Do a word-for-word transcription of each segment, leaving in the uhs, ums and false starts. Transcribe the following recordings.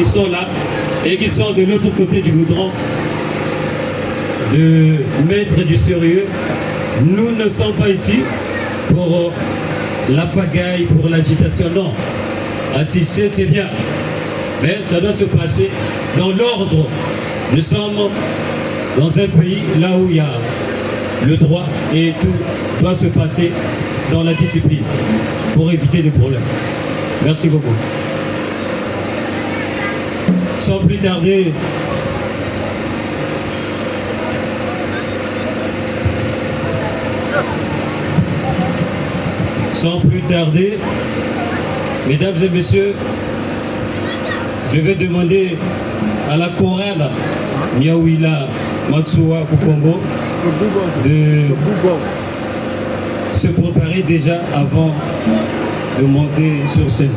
qui sont là et qui sont de l'autre côté du goudron, de mettre du sérieux. Nous ne sommes pas ici pour, euh, la pagaille, pour l'agitation, non. Assister, c'est bien, mais ça doit se passer dans l'ordre. Nous sommes dans un pays là où il y a le droit et tout doit se passer dans la discipline pour éviter des problèmes. Merci beaucoup. Sans plus tarder, sans plus tarder, mesdames et messieurs, je vais demander à la chorale Miawila Matsoua Kukongo de se préparer déjà avant de monter sur scène.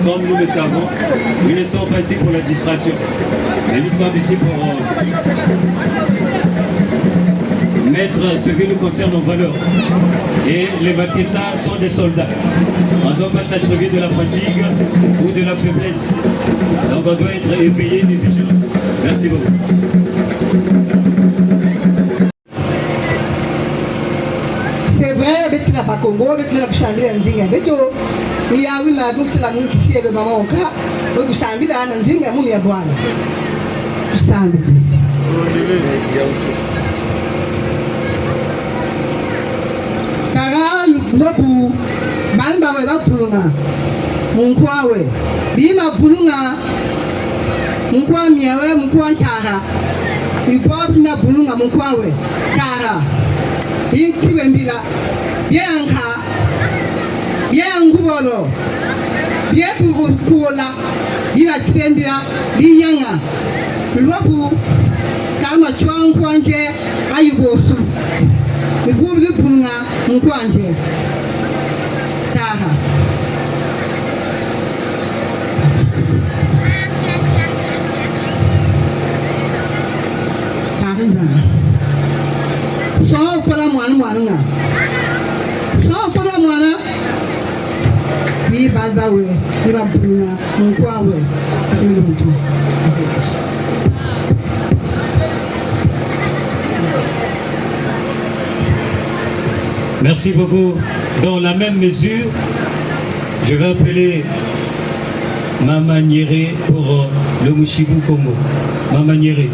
Comme nous le savons, nous ne sommes pas ici pour la distraction, mais nous sommes ici pour, euh, mettre ce qui nous concerne en valeur. Et les Bakessards sont des soldats. On ne doit pas s'attribuer de la fatigue ou de la faiblesse. Donc on doit être éveillé et vigilant. Merci beaucoup. C'est vrai, beto na Bakongo, beto na kusambila nzinga. Beto, miyawu na kutela mu kisielo mama oka, beto kusambila na nzinga mu ya bwana. Tusambila. Kara lobu, bana bawe bavulunga, mu nkwa we. Bima vulunga, mu nkwa miawe, mu nkwa ntara. Ibobi na vulunga, mu nkwa we. Tara. Intiwe mbila. Bianka. Bia ngubolo. Bia tubu kuola. Bina tiwe mbila. Biyanga. Lobu. Kama twa nkwa nze. Ayi bosu. Ibu bivunga nkwa nze. Tara. Tara nza. So kola mwana mwana nga. So kola mwana. Bi baba we, bi bavunga nkwa we. Merci beaucoup. Dans la même mesure, je vais appeler Mama Nyere pour, euh, le Mushibu Kongo. Mama Nyere.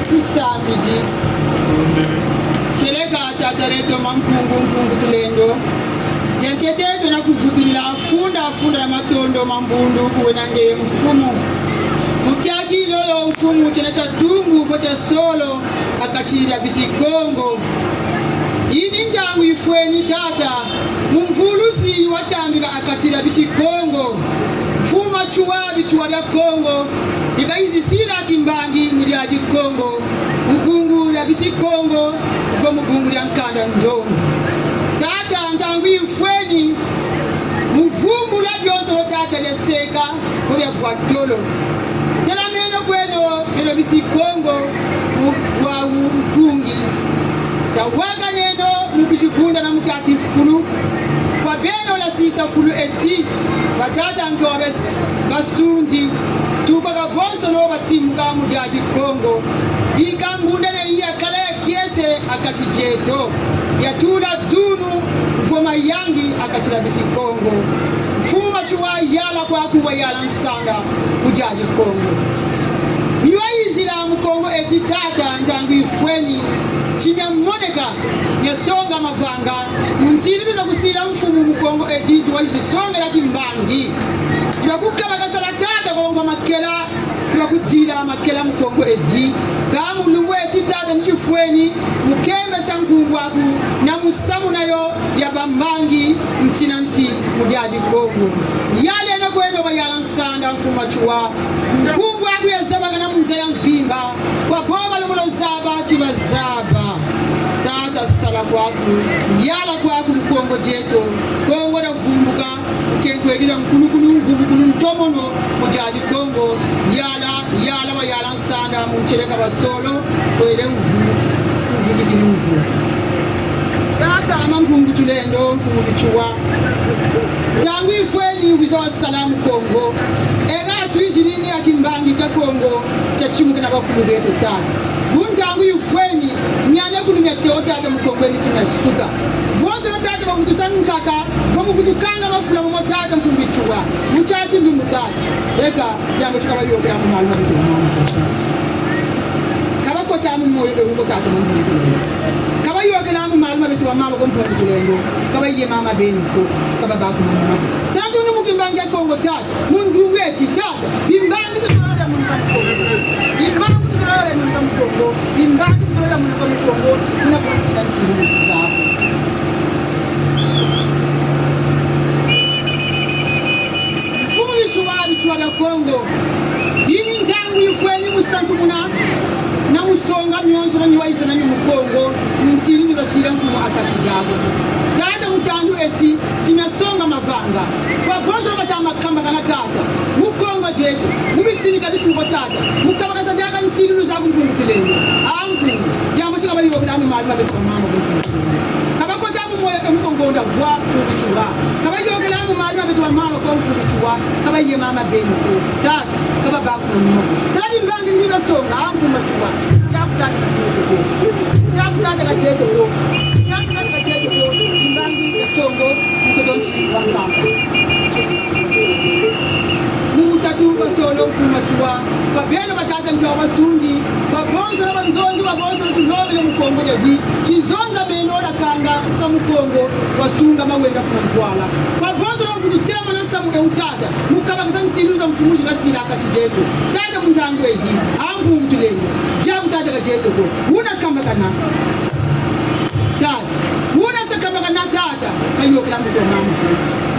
Tusambidi. Tieleka tata dieto Mampungu, Mpungu Tulendo. Dia ntete twena kuvutulila funda, funda dia matondo ma mbundu ku wena nge mfumu. Mu kiaki lolo mfumu tiena tia tungu fo tia solo ha kati dia bisi Kongo. Yi ni ntangu yifweni tata, mumvulusi watambika ha kati dia bisi Kongo. Mfumu a tiwa bitiwa bia Kongo, yi kayizisila kimbangi mu diadi Kongo, mu bungu dia bisi Kongo, vo mu bungu dia nkanda ndombe. Tata, ntangu yifweni, mu vumbula bionso tata bia seka, ko bia bwa tolo. Telameno kweno, beno bisi Kongo, mu bwawu mpungi. Tawakaneno mu kizibunda na mu kiaki fulu. Kwa beno la sisa fulu eti, batata nge wa bas-, basundi, tuko Bonsono batimuka mu diadi Kongo. Bika mbundane yakala ya kiese ha kati dieto. Yatula dzunu, mvoma yangi ha kati dia bisi Kongo. Mfumu Matsoua, yala kwaku, wayala nsanda mu diadi Kongo. Miwa yizila mu Kongo edi tata, ntangu yifweni, ti miamoneka, miasonga mavanga, mu nsilu za kusila mfumu mu Kongo edi, ti wayizisongela kimbangi. Ti bakukabaka sala tata kwa ngwa makela, ti bakutila makela mu Kongo edi. Kâ mu lumbu eti tata ni tifweni, mu kembesa nkumbu aku, na mu samu nayo ya bambangi, nsi na nsi, mu diadi Kongo. Yaleno kweno wayala nsanda, Mfumu Matsoua. Nkumbu aku yazabakana mu nza ya mvimba. Kwa bo balongolo zaba, ti bazaba. Tata, sala kwaku, yala kwaku mu Kongo dieto. Kongo dia vumbuka, nkenkwedila nkulukulu, mvumbukulu, ntomono, mu diadi Kongo. Yala, yala, wayala nsanda, mu ntieleka basolo, kwele mvu, mvukikili mvu. Tata Mampungu Tulendo, Mfumu Matsoua. Ntangu yifweni wiza wasala mu Kongo. Eka twizidi ni ya kimbangi kia Kongo, tiatimukina bakulu beto tata. Bu ntangu yifweni, miamiakulu mia teo tata mu Kongo eni ti miasuka. Bonso tata bavutusa nkaka, bamuvutukanga bafula momo tata Mfumu Matsoua. Mu tiati ndumbu tata. Eka, diambu ti kabayôkela mu malu ma beto ba mama ko. Kabakota mu moyo be wuko tata Mampungu Tulendo. Kabayôkela mu malu ma beto ba mama ko Mpungu Tulendo. Kabaye mama beni ko. Kababâ ku mama ko. Tata, tuna mu kimbangi kia Kongo tata. Mu ndumbu eti tata. Bimbangi bitolola mu Kongo. Bimbangi bitolola mu Kongo. Bimbangi bitolola mu Kongo. Kuna kwa sila nsilu zaku. Mfumu Matsoua, Matsoua bia Kongo. Yini ntangu yifweni mu sansumuna, na mu songa mionso na miwa yiza na mio mu Kongo, mu nsilu za sila mfumu ha kati diaku. Tata, mu tandu eti, ti miasonga mavanga. Kwa bonso bata makambakana tata, mu Kongo dieto, mu bitsini ka bisi mu ko tata, mu kabakasa diaka nsilu zaku Mpungu Tulendo. Anku, diambu ti kabayôkela mu malu ma beto ba mama ko Mfumu Tulendo. Kabakota mu moyo ke mu ko ngonda vwa Mfumu Matsoua. Kabayôkela mu malu ma beto ba mama ko Mfumu Matsoua. Kabaye mama beni ko. Tata, kababâ ku mama ko. Tala bimbangi ni basonga, a Mfumu Matsoua. Tiaku tata ka tieto ko. Tiaku tata ka tieto ko. Tiaku tata ka tieto ko. Bimbangi basongo, nkoto nsi wa nkamba. Mu tatu basolo Mfumu Matsoua. Kwa beno batata ndio basundi. Kwa bonso na banzonzi, kwa bonso na tulobele mu Kongo diadi. Tizonza beno dakanga sa mu Kongo, wasunga mawenda ku ntwala. Kwa bonso na bavutu telamana samu e utata, mu kabakisa nsilu za mfumu zi kasila ha kati dieto. Tata mu ntangu edi, a Mpungu Tulendo, diaku tata ka tieto ko. Wuna kambakana. Tata, wuna sa kambakana tata, kayôkela mbuta mama ko.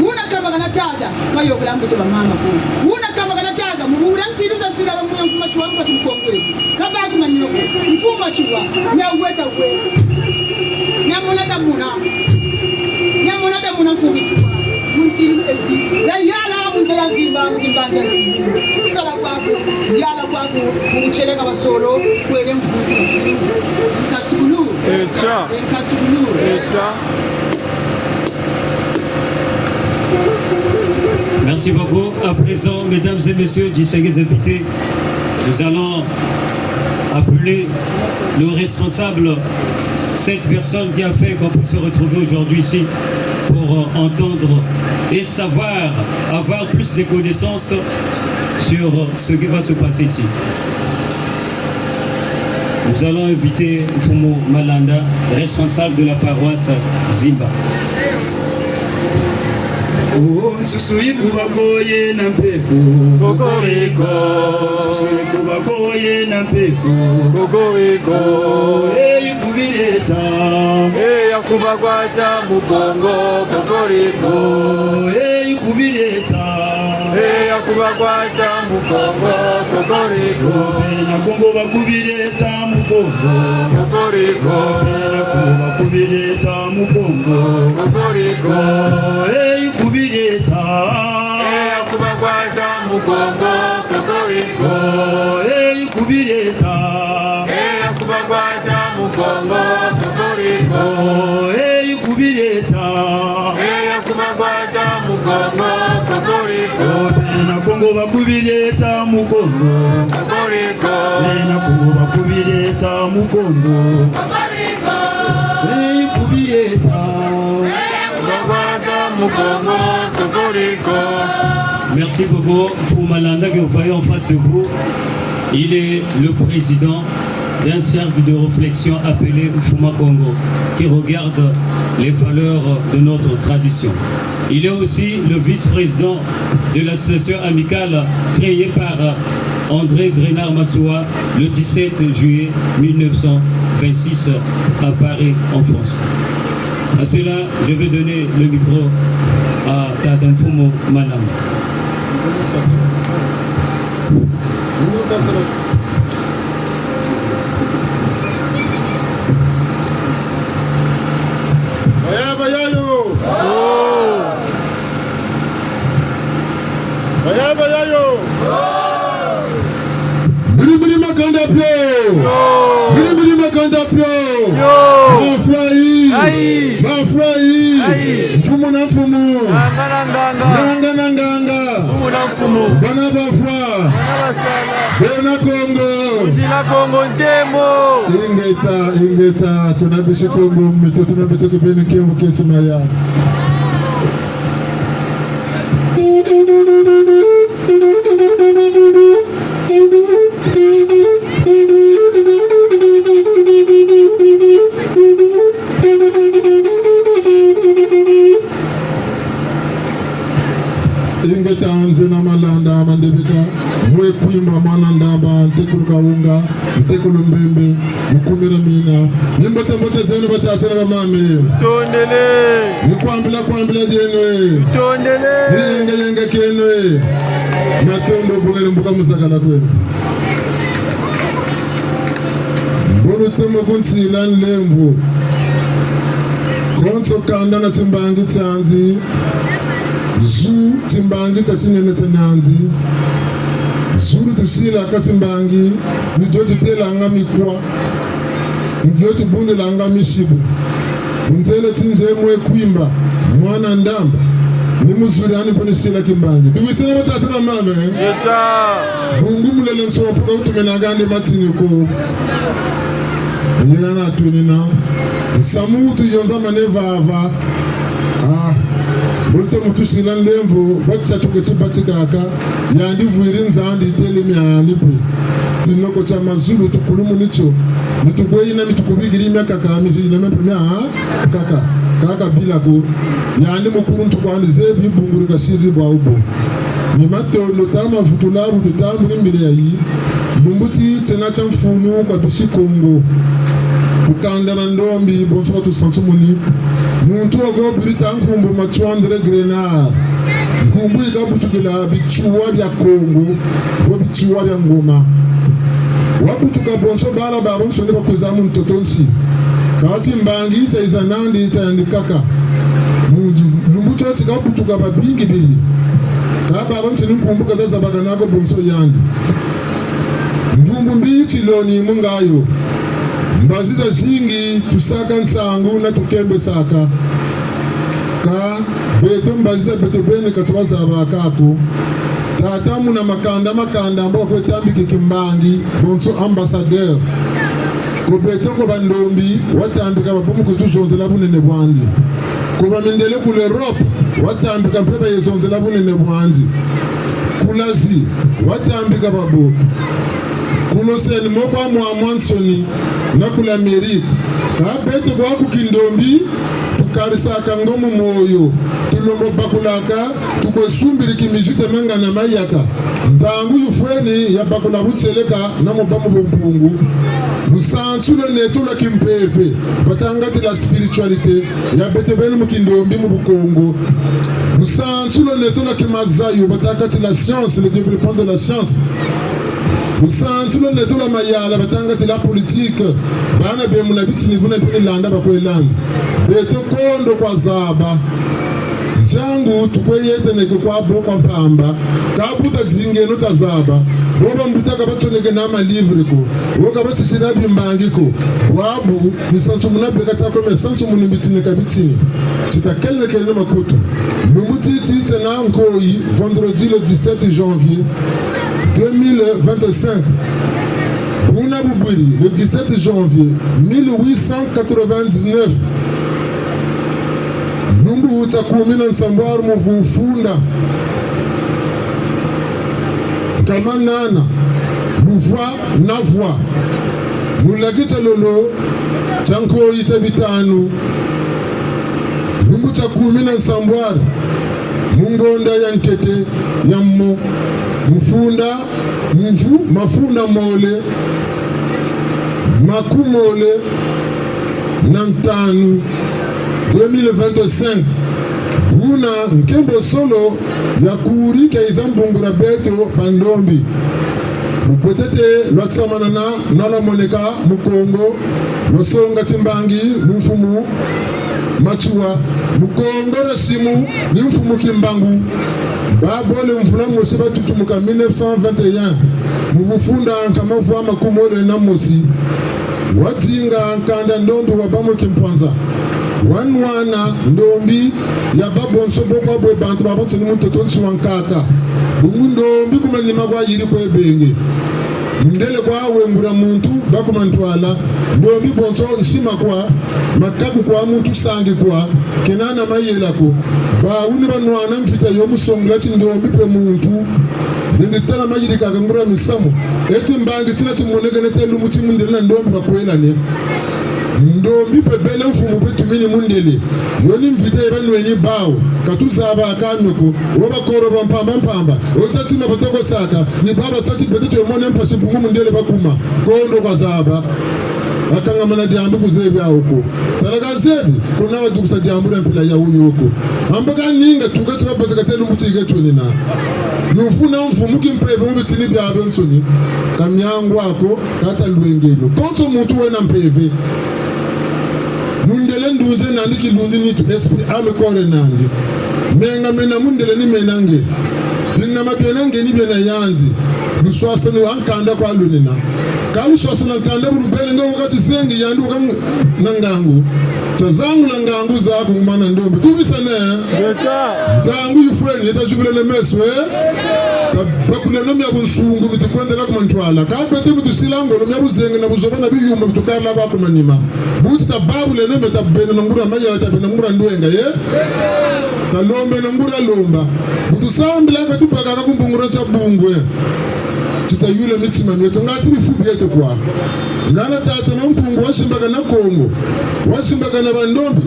Wuna kambakana tata, kayôkela mbuta ba mama ko. Wuna kambakana tata, mu wuna nsilu za sila ba muna Mfumu Matsoua mpasi mu Kongo edi. Kabâ ku manima ko. Mfumu Matsoua, mia weta we. Mia mona ta mona. Mia mona ta mona Mfumu Matsoua. Mu nsilu ezi. Ya yala, mu nza ya mvimba, mu kimbangi nsilu. Sala kwaku, yala kwaku, mu kutieleka basolo, kwele mvu, mvu, nkasukulu. Echa. Nkasukulu. Echa. Merci beaucoup. À présent, mesdames et messieurs, distingués invités, nous allons appeler le responsable, cette personne qui a fait qu'on puisse se retrouver aujourd'hui ici pour, euh, entendre et savoir, avoir plus de connaissances sur ce qui va se passer ici. Nous allons inviter Mfumu Malanda, responsable de la paroisse Zimba. Oh, nsusu yikuba ko yena mpe ko. Kokoriko. Nsusu yikuba ko yena mpe ko. Kokoriko. Eh, yikubile ta. Eh, yakuba kwata mu Kongo. Kokoriko. Eh, yikubile ta. Eh, yakuba kwata mu Kongo. Kokoriko. Bena Kongo bakubile ta mu Kongo. Kokoriko. Bena Kongo bakubile ta mu Kongo. Kokoriko. Eh, yikubile ta. Eh, yakuba kwata mu Kongo. Kokoriko. Eh, yikubile ta. Eh, yakuba kwata mu Kongo. Kokoriko. Eh, yikubile ta. Eh, yakuba kwata mu Kongo. Kokoriko. Bena Kongo Bakubiri eta mu Kongo. Kokoriko. Bena Kongo bakubiri eta mu Kongo. Kokoriko. Eh, kubiri eta. Babata mu Kongo, kokoriko. Merci beaucoup, Mfumu Malanda, que vous voyez en face de vous. Il est le président d'un cercle de réflexion appelé Mfumu a Kongo, qui regarde les valeurs de notre tradition. Il est aussi le vice-président de l'association amicale créée par André Grenard Matsoua le dix-sept juillet mille neuf cent vingt-six à Paris, en France. À cela, je vais donner le micro à Tata Mfumu Malanda. Baya, baya yo. Baya, baya yo. Mbiri, mbiri makanda pio. Mbiri, mbiri makanda pio. Mafrai. Ai. Mafrai. Ai. Mfumu na mfumu. Nganga na nganga. Nganga na nganga. Mfumu na mfumu. Bana bafwa. Bana basala. Bena Kongo. Nzila Kongo ntemo. Ingeta, ingeta. Tuna bisi Kongo mito, tuna beto ke beni kembo kesi maya. Ingeta, nzena Malanda ma Ndebeka, mwe Kwimba, mwana Ndamba, ntekulu Kawunga, ntekulu Mbembe, mu kumi na mina. Ni mbote mbote zeno batata na bamama. Tondele. Ni kwambila kwambila dieno. Tondele. Ni yenge yenge kieno. Matondo bunene mbuka musakala kweno. Mbo lutomo kunsila nlemvo. Konso kanda na timbangi tiandi. Zu timbangi tia tinene tia nandi. Zu lutusilaka timbangi, ni dio tutelanga mikwa, ni dio tubundilanga misibu. Buntele ti nze mwe Kwimba, mwana Ndamba, ni mu zu diandi mpe nisila timbangi. Tuwisene batata na bamama, eh? Yeta. Bungu mulele nsompo ka wutumenanga ndi matini ko. Yena na twinina. Nsamu wutuyonzamane vava. Ah, mbo lutomo tusila nlemvo, bwa tiatuka tibatikaka, yandi vwiri nzandi yitele miandi mpe. Tinoko tia mazulu tukulumuni tio, mi tukwe yina mi tukubikiri miakaka, mi yina mpe miakaka, kaka bila ko. Yandi mukuluntu kwandi zebi bungu di kasiri bwa wubo. Ni matondo ta mavutula bu tutambuli mbila yayi. Lumbu ti tiena tia mfunu kwa bisi Kongo. Ku kanda na ndombi, bonso batusansumuni. Muntu wako biri ta nkumbu Matsoua André Grenard. Nkumbu yi kabutukila bitiwa bia Kongo, vo bitiwa bia ngoma. Wabutuka bonso bala babansoni bakwiza mu ntoto nsi. Kâ timbangi tiayiza nandi tia yandi kaka. Mu lumbu tio ti kabutuka babingi biri. Kâ babansoni nkumbu ka zazabakana ko bonso yandi. Mvumbu mbi tiloni mu ngayo. Mbazi zazingi tusaka nsangu na tukembesaka. Kâ beto mbazi za beto beni ka tubazabaka ko. Tata muna makanda makanda mbo kakwe tambiki kimbangi, bonso ambassadeur. Ko beto ko bandombi, watambika babo mu kutuzonzela bunene bwandi. Ko bamindele ku l'Europe, watambika mpe baye zonzela bunene bwandi. Ku l'Asie, watambika babo. Ku l'Océanie mo kwa mwamwansoni, na ku l'Amérique. Kâ beto kwa ku kindombi, tukarisaka ngo mu moyo, tulombo bakulaka, tukwe sumbiri ki mizita mia ngana mayaka. Ntangu yifweni ya bakula butieleka na mu bâ mu bumpungu. Lusansu lwa neto lwa kimpeve, batâka ti la spiritualité, ya beto beni mu kindombi mu Bukongo. Lusansu lwa neto lwa kimazayu, batâka ti la science, le développement de la science. Lusansu lwa neto lwa mayala, batâka ti la politique. Bana be muna bitini buna mpe ni landa bakwe landa. Beto kondo kwa zaba. Ntiangu tukwe yeteneke kwa bo kwa mpamba, ka bu tazingeno tazaba. Bo bambuta ka batsonekena ma livre ko, bo ka basisila bimbangi ko. Bwabu ni sansumuna beka ta kwe, me sansumunu bitini ka bitini. Ti takelekele na makutu. Lumbu titi tiena nkoyi, vendredi le dix-sept janvier deux mille vingt-cinq. Buna bubwiri, le dix-sept janvier mille huit cent quatre-vingt-dix-neuf. Lumbu tia kumi na nsambwaru mu vufunda. Nkama nana, luvwa na vwa. Mu laki tia lolo tia nkoyi tia bitanu. Lumbu tia kumi na nsambwaru. Mu ngonda ya ntete ya mo. Mufunda mvu-, mafunda mole, makumole na ntanu, deux mille vingt-cinq. Buna nkembo solo ya kuri ka yiza mbungula beto bandombi. Lupwetete lwatsamana na, na lwamoneka mu Kongo, lwasonga timbangi mu mfumu Matsoua, mu Kongo dia simu ni mfumu Kimbangu. Babole mvula mosi batutumuka mille neuf cent vingt et un, mu vufunda nkama vwa makumole na mosi. Wadinga nkanda ndombi wabâ mu Kimpwanza. Wanwana ndombi ya babonso bo kwa bwe bantu babonso ni mu ntoto nsi wa nkaka. Bungu ndombi ku manima kwa yiri kwe benge. Mundele kwa wengula muntu, bakuma ntwala. Ndombi bonso nsima kwa, makaku kwa, muntu sangi kwa, kena na mayela ko. Bawu ni banwana mvita yo mu songela ti ndombi mpe muntu. Ndendi tala mayirika ka nguria misamu. Eti mbangi tina timonekene te lumbu ti mundele na ndombi bakwelane. Ndombi mpe bele mfumu mpe tumini mundele. Yo ni mvita yi banweni bawu. Ka tuzaba ka mio ko. Wo bakolo ba mpamba mpamba. Wo tia tima batokosaka. Ni baba sa ti beto twemone mpasi bungu mundele bakuma. Kondo kwa zaba. Akangamana diambu kuzebi awu ko. Tala kazebi, kuna wadukisa diambu dia mpila yawu yo ko. Amba ka ninga tuka ti babatika te lumbu ti ke twenina. Lufuna mfumu kimpeve mu bitini biabiansoni. Ka miangu ko, ka talwengeno. Konso muntu wena mpeve. Mundele ndunzi nandi, kilundi nitu, esprit, âme, corps nandi. Menga mena mundele ni mena nge. Binama biena nge ni biena yandi. Luswaswanu wa nkanda kwa lunina. Ka luswaswanu wa nkanda bu lubele nge waka tizengi yandi waka n-, na ngangu. Tazangula ngangu zaku ngumana ndombi. Tuwisane? Ngeta. Ntangu yifweni, yeta zibulele meso, eh? Ta-, bakuleno mia bunsungu mitukwendela ku mantwala. Ka beto mitusila ngolo mia buzengi na buzoba na biyuma mitukala kwa ku manima. Buti tababuleno mia tabeno na nguria mayela, tabeno na nguria ndwenga, ye? Talombeno nguria lomba. Bu tusambila ka tubakaka ku mbungula tia bungwe. Ti tayula mitima mieto, ngati bifu bieto kwa. Ngana tata Mampungu wasimbakana Kongo. Wasimbakana bandombi.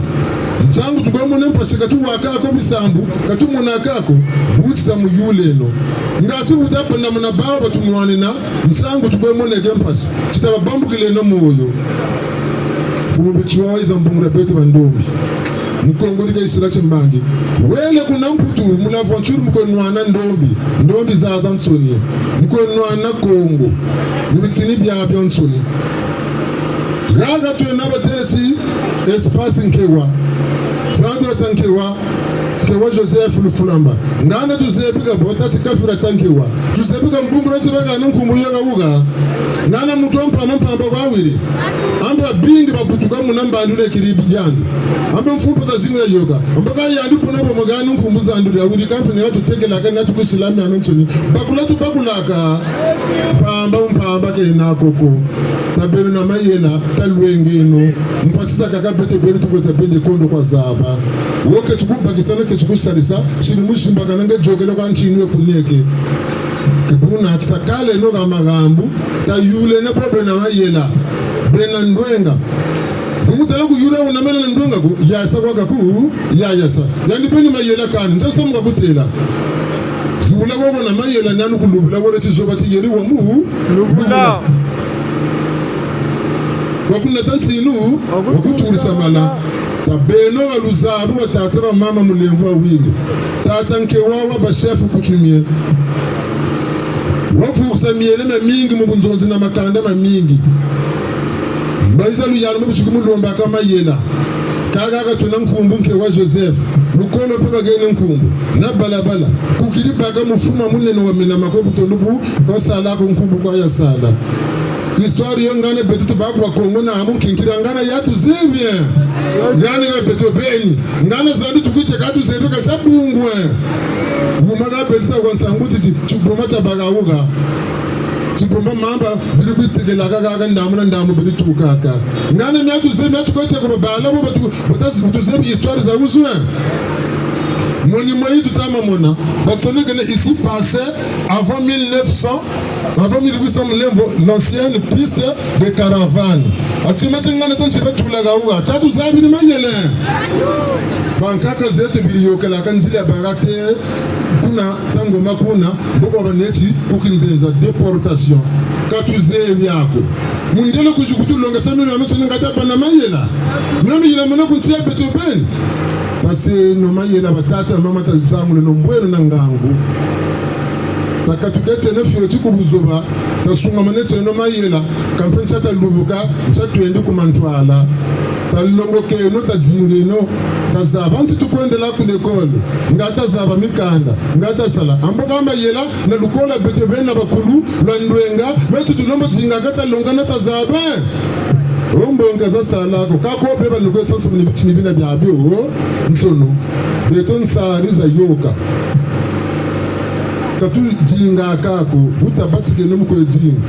Ntangu tukwe mona mpasi ka tuwaka ko bisambu, ka tumona ko. Buti tamuyuleno. Ngati bu tapanda muna bawu batunwanina, ntangu tukwe moneke mpasi. Ti tababambukileno moyo. Mfumu Matsoua wayiza mbungula beto bandombi. Mu Kongo dika yisila timbangi. Wele kuna Mputu, mu l'aventure mu kwe nwana ndombi. Ndombi zazansoni. Mu kwe nwana Kongo. Mu bitini biabiansoni. Haha twena batêle ti espace Nkewa. Centre ta Nkewa. Nkewa Joseph Lufulamba. Ngana tuzebi ka bota ti kafira ta Nkewa. Tuzebi ka mbungula ti bahana nkumbu yo ka wuka. Ngana muntu wa mpamba mpamba kwa wiri. Amba bingi babutuka muna mbandu lekiri bidiandu. Amba mfumpa zazingi yôka. Amba ka yandi kuna bamagana nkumbu zandu dia wiri kampe ni atutekelaka ni atukwisila miamiansoni. Bakula tubakulaka. Mpamba mpamba kena ko ko. Tabeno na mayela, talwengeno. Mpasi zakaka beto beno tukweza bende kondo kwa zaba. Wo keti kubakisa na keti kusalisa, sini musimbakana nge yôkele kwa ntinu ye kuneke. Ke buna ti takaleno ha mahambu, tayuleno bo bena mayela, bena ndwenga. Bu mutala kuyula wuna mena na ndwenga ko, yasa kwa kaku, yayasa. Yandi beni mayela kani, nza samu kakutêla. Yula wo wena mayela nani kulubula wele tizoba tiyeri wa mu lubula. Lubula. Wa kunata ntinu, wa kuturisa mala. Tabeno ha luzabu lwa tata na mama mulemvo wa wingi. Tata Nkewa wabâ chef coutumier. Wavukisa miela miamingi mu bunzonzi na makanda mamingi. Mbayiza luyalu mu bisiku mu lombaka mayela. Kaka ka twena nkumbu nke wa Joseph. Lukolo mpe bakene nkumbu. Na balabala. Kukiri baka mfumu munene wa mina mako butondo bu, kwa sala ko nkumbu kwa ya sala. Histoire yo ngana beto tubaku ba Kongo na amu nkinkiri ngana ya tuzebi. Ngana ya beto beni. Ngana zandi tukwite ka tuzebi ka tia bungu. Wuma ka beto ta kwa nsangu titi, tiboma tia baka wuka. Tiboma mamba, biri kwitekela kaka, kaka ndambu na ndambu biri tukaka. Ngana mia tuzebi, mia tukwite ko babala bo, batu, bata, tuzebi histoire za wuzu. Moni moyi tutama mona. Batsonekene ici passé avant mille neuf cents, avant mille huit cents, mulemvo, l'ancienne piste de caravane. A tima tia ngana tanti batulaka wuka. Tia tuzebi ni mayela. Bankaka zeto biri yokela ka nzila ya baka te kuna Tangoma kuna, boko baneti ku Kinzenza, déportation. Ka tuzebi ako. Mundele kuzi kutulongesa mimi ame soni ngata bana mayela. Mimi yila mona ku nsi ya beto beni. Taseno mayela batata, mama, tazanguleno mbweno na ngangu. Takatuka tieno fioti ku buzoba, tasungamaneno mayela, kampe ntia talubuka, ntia twendi ku mantwala. Talongokeno, tazingeno, tazaba nti tukwendela ku l'école, nga tazaba mikanda, nga tasala. Ambo ka mayela, na lukolo beto bena bakulu, lwa ndwenga, lweti tulombo zinga ka talongana tazaba. Ombo nka za sala ko, ka ko beba nukwe sanso mini bitini bina biabio, nsono. Beto nsari za yoka. Ka tuzinga ka ko, bu tabatikeno mu kwe zinga.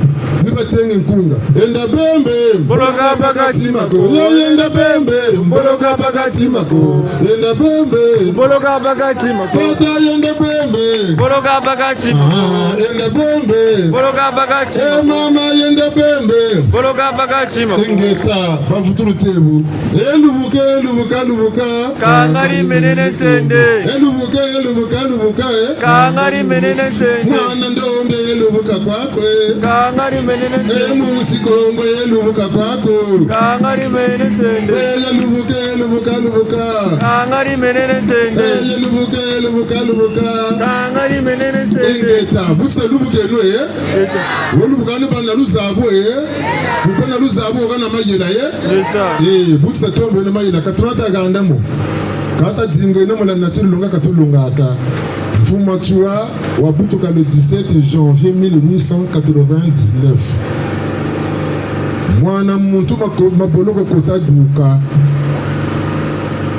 Ni batenge nkunga. Enda bembe, mboloka baka tima ko. Yo yenda bembe, mboloka baka tima ko. Yenda bembe. Mboloka baka tima ko. Tata yenda bembe. Mboloka baka tima ko. Ah, yenda bembe. Mboloka baka tima ko. Eh, mama yenda bembe. Mboloka baka tima ko. Ingeta, bavutulu tebu. Elubuka, elubuka, lubuka. Kangari menene nsende. Elubuka, elubuka, lubuka, eh. Kangari menene nsende. Mwana ndombe, elubuka kwako, eh. Kangari menene nsende. Eh, musi Kongo, elubuka kwako. Kangari menene nsende. Eh, elubuka, elubuka, lubuka. Kangari menene nsende. Eh, elubuka, elubuka, lubuka. Kangari menene nsende. Ingeta, bu ti talubukeno, eh. Ingeta. Wolubukani bana luzabu, eh. Bupana luzabu, kana mayela, eh. Ingeta. Eh, bu ti tatombeno mayela, ka tuna ta ganda mo. Ka tazingeno mo la nature longa ka tulongaka. Mfumu Matsoua wabutuka le dix-sept janvier mille huit cent quatre-vingt-dix-neuf. Mwana muntu mako-, maboloko kota duka.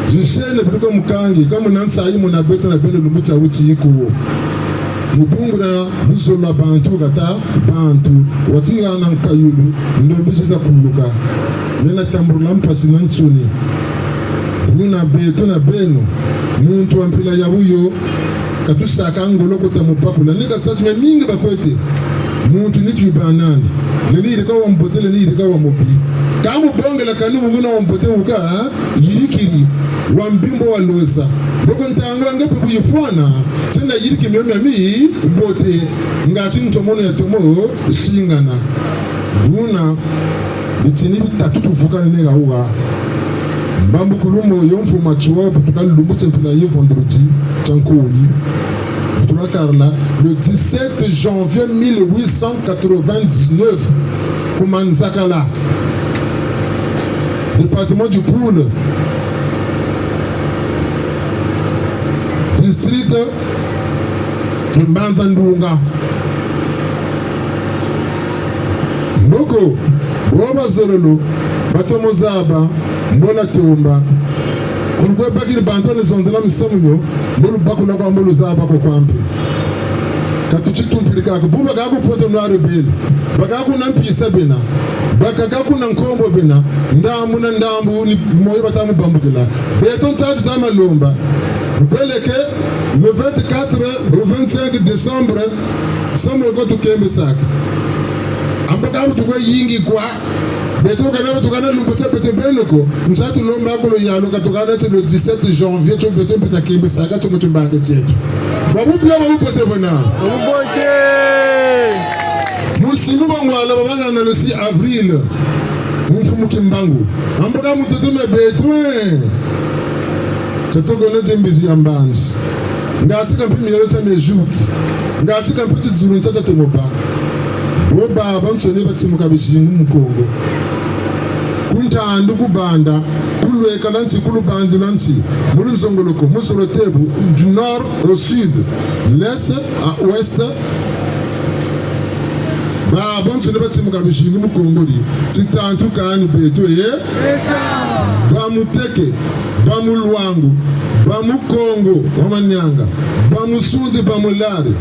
Zisene biluka mukangi, ka muna nsayi muna beto na beno lumbu tia wuti yiko. Mu bungu na luzolo lwa bantu kata bantu, wati hana nkayulu, ndombi zi za kuluka. Mena tambulula mpasi na nsoni. Buna beto na beno, muntu wa mpila ya buyo, ka tusaka ngolo kota mu bakula. Ni ka sa ti mia mingi bakwete. Muntu ni twiba nandi. Lendi yirika wa mbote, lendi yirika wa mubi. Ka mu bongela kani munguna wa mbote wuka, ha? Yirikiri, wa mbi mbo walosa. Boko ntangu ya nge mpe bu yifwana, tiena yiriki mio mia mi mbote, ngati ntomono ya tomo singana. Buna, bitini bitatu tuvukanene hahuha. Mbambukulu moyo Mfumu Matsoua wabutuka lumbu tia mpila ye vendredi tia nkoyi. Vutula karla, le dix-sept janvier mille huit cent quatre-vingt-dix-neuf, ku Manzakala, département du Pool, district Mbanza Ndunga. Mboko, bo bazololo, batomo zaba, mbo natomba. Kulu kwe bakiri bantu bani zonzela misamu mio, mbo lubakula kwa mbo luzaba ko kwa mpe. Ka tuti tumpilika ko, bu bakaka ku Pointe-Noire bele, bakaka kuna mpisa bena, bakaka kuna nkombo bena, ndambu na ndambu ni moyo bata mu bambukila. Beto ntatu tama lomba. Beleke, le vingt-quatre au vingt-cinq décembre, samu ko tukembesaka. Amba ka bu tukwe yingi kwa, beto kana bu tukana lumbu tia beto beno ko, nsa tulomba ku lo yalo ka tukana ti le dix-sept janvier, tio beto mpe takembesaka tio mu timbangi tieto. Babu bia babu bote bona. Babu bote. Musimu ba ngwala babangana le six avril. Mfumu Kimbangu. Amba ka mutoto mia beto, eh. Tia toko na tia mbizi ya mbanzi. Ngati kampe mielo tia mezuki. Ngati kampe tizulu ntia tia tomo ba. Bo babansoni batimuka bizingu mu Kongo. Ku ntandu ku banda, ku Lweka lwa nsi, ku lubanzi lwa nsi, mu lunzongoloko, mu zolo tebu, du nord au sud, l'est à ouest. Babonso ni batimuka bizingi mu Kongo di, titantu kani beto, eh? Ba Muteke, ba Mulwangu, ba Mukongo wa Manianga, ba Musunzi, ba Mulari,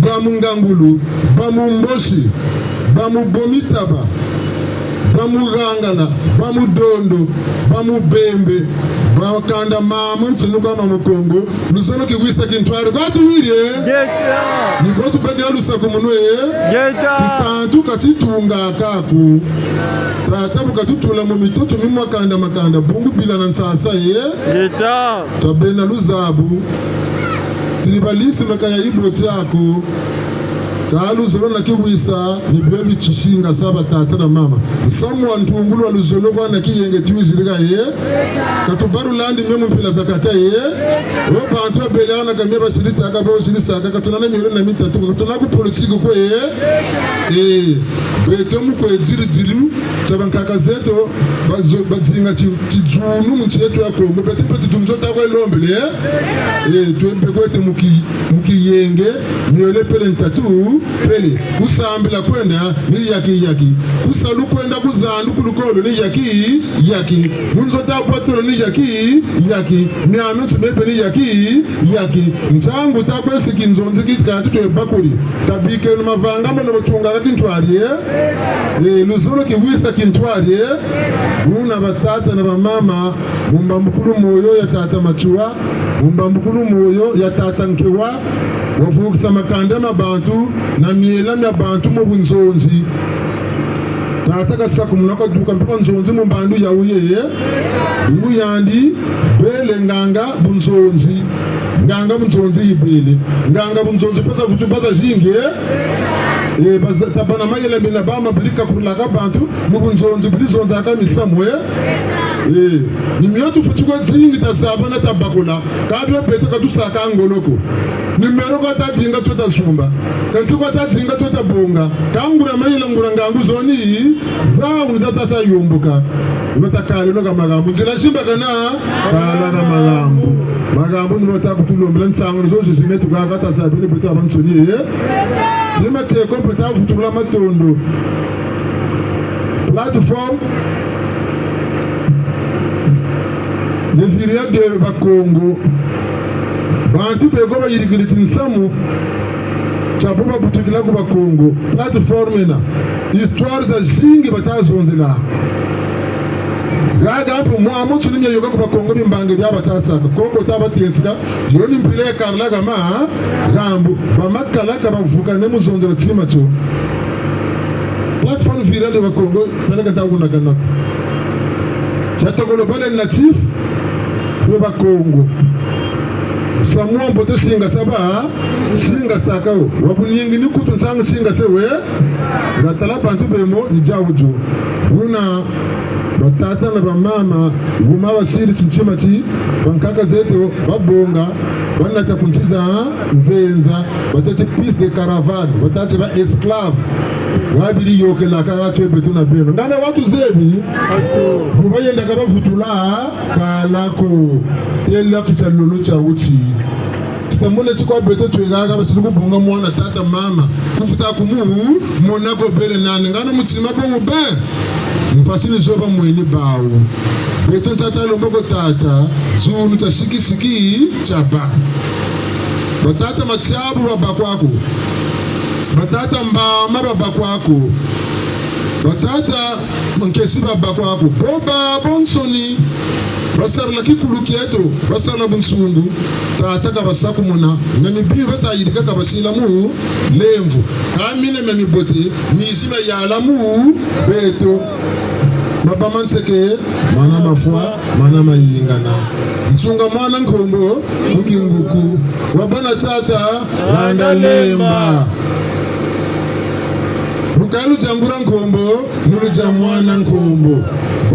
ba Mungangulu, ba Mumbosi, ba Mubomitaba, ba Mugangala, ba Mudondo, ba Mubembe, ba kanda mamansoni kwa ma Mukongo, luzolo kiwisa kintwari kwa tuwiri, eh? Ngeta. Ni bo tubakila lusakumunu, eh? Ngeta. Titantu ka titunga kaku. Tata bu katutula mu mitoto mi makanda makanda, bungu bila na nsasa, eh? Ngeta. Twabena luzabu. Tribalisme ka ya ibo tiaku. Ka luzolo na kiwisa, ni bio bitusingasa batata na mama. Nsamu wa ntungulu wa luzolo kwa na kiyenge tiwizirika ye. Ka tubarulandi mio mu mpila zakaka ye. Wo bantu babele ana ka mio basiritaka, bo basirisaka, ka tuna na miole na mitatu, ka tuna ku politique kwe ye. Eh, beto mu kwe diri diri, tia bankaka zeto, bazo-, badinga ti-, tidzunu mu nsi yeto ya Kongo, beto pe tidzunu tio ta kwe lombele, eh? Eh, twe be kwete mu ki-, mu kiyenge, miole pele ntatu, pele. Ku sambila kwenda, ni yaki yaki. Ku salu kwenda ku zandu ku lukolo, ni yaki yaki. Ku nzo ta bwa tolo, ni yaki yaki. Miamiansoni mie pe ni yaki yaki. Ntangu ta kwe siki nzonzi ki kanti twe bakuri. Tabikeno mavanga mono butungaka kintwari, eh? Eh, luzolo kiwisa kintwari, eh? Buna batata na bamama, mu mbambukulu moyo ya tata Matsoua, mu mbambukulu moyo ya tata Nkewa, wavukisa makanda ma bantu na miela mia bantu mu bunzonzi. Tata kasakumuna kaduka mpe banzonzi mu mbandu ya wuye, eh? Bungu yandi, bele nganga bunzonzi. Nganga bunzonzi yibele. Nganga bunzonzi pesa vutu baza zingi, eh? Eh, baza tabana mayela mina bama bili kakulaka bantu, mu bunzonzi bili zonzaka misamu, eh? Eh, ni mio tufweti kwe zingi tazaba na tabakula. Ka bio beto ka tusaka ngolo ko. Numéro kwa tadinga twe tazumba. Kansi kwa tadinga twe tabonga. Ka nguria mayela nguria ngangu zoni, za unu za tasa yomboka. Unu takaleno ka magambu. Nzila zimbakana, kala ka magambu. Magambu ni bo ta kutulombela nsangu, ni zo zizine tukaka tazabene beto babansoni, eh? Tima tieko mpe ta vutula matondo. Plateforme de Viria de Bakongo. Bantu beko bayirikiri tinsamu tia bo babutukila ku Bakongo. Plateforme ena. Histoire zazingi bata zonzela. Gaga mpe mwa mo tsuni mia yoka ku Bakongo bimbangi bia bata saka. Kongo ta batesika. Yo ni mpila ya karla kama, gambu, bamakala ka bavukane mu zonzela tima tio. Plateforme Viria de Bakongo, tala ka ta kuna kana. Tia tokolo bale natif de Bakongo. Samu wa mbote singasa ba, singasaka wo. Wa buningi ni kutu ntangu singase we, nga tala bantu bemo, ni dia wudio. Buna, batata na bamama, wuma basiri tintima ti, bankaka zeto, babonga, banata ku nsi za nzenza, batâ ti piste de caravane, batâ ti ba esclaves, babiri yokelaka ha twe beto na beno. Ngana watu zebi, bu bayendaka bavutula, kala ko, tela ki tia lolo tia wuti. Ti tamona ti kwa beto twekaka basiri kubonga mwana tata mama. Kufuta kumu, mona ko bele nani. Ngana mutima bo wube. Mpasi ni zo bamweni bawu. Beto nta talomba ko tata, dzunu tia sikisiki tiabâ. Batata Matiabu babakwa ko. Batata Mbama babakwa ko. Batata Nkesi babakwa ko. Bo babansoni. Basarila kikulu kieto, basarila bunsungu, tata ka basakumuna, na mibi basa yirika ka basila mu lemvo. Ka mina mia mibote, mizi mia yala mu beto. Maba ma nseke, mana mafwa, mana mayingana. Nsunga mwana nkombo, ku kinguku. Wabâ na tata, landa lemba. Lukalu dia ngura nkombo, nulu dia mwana nkombo.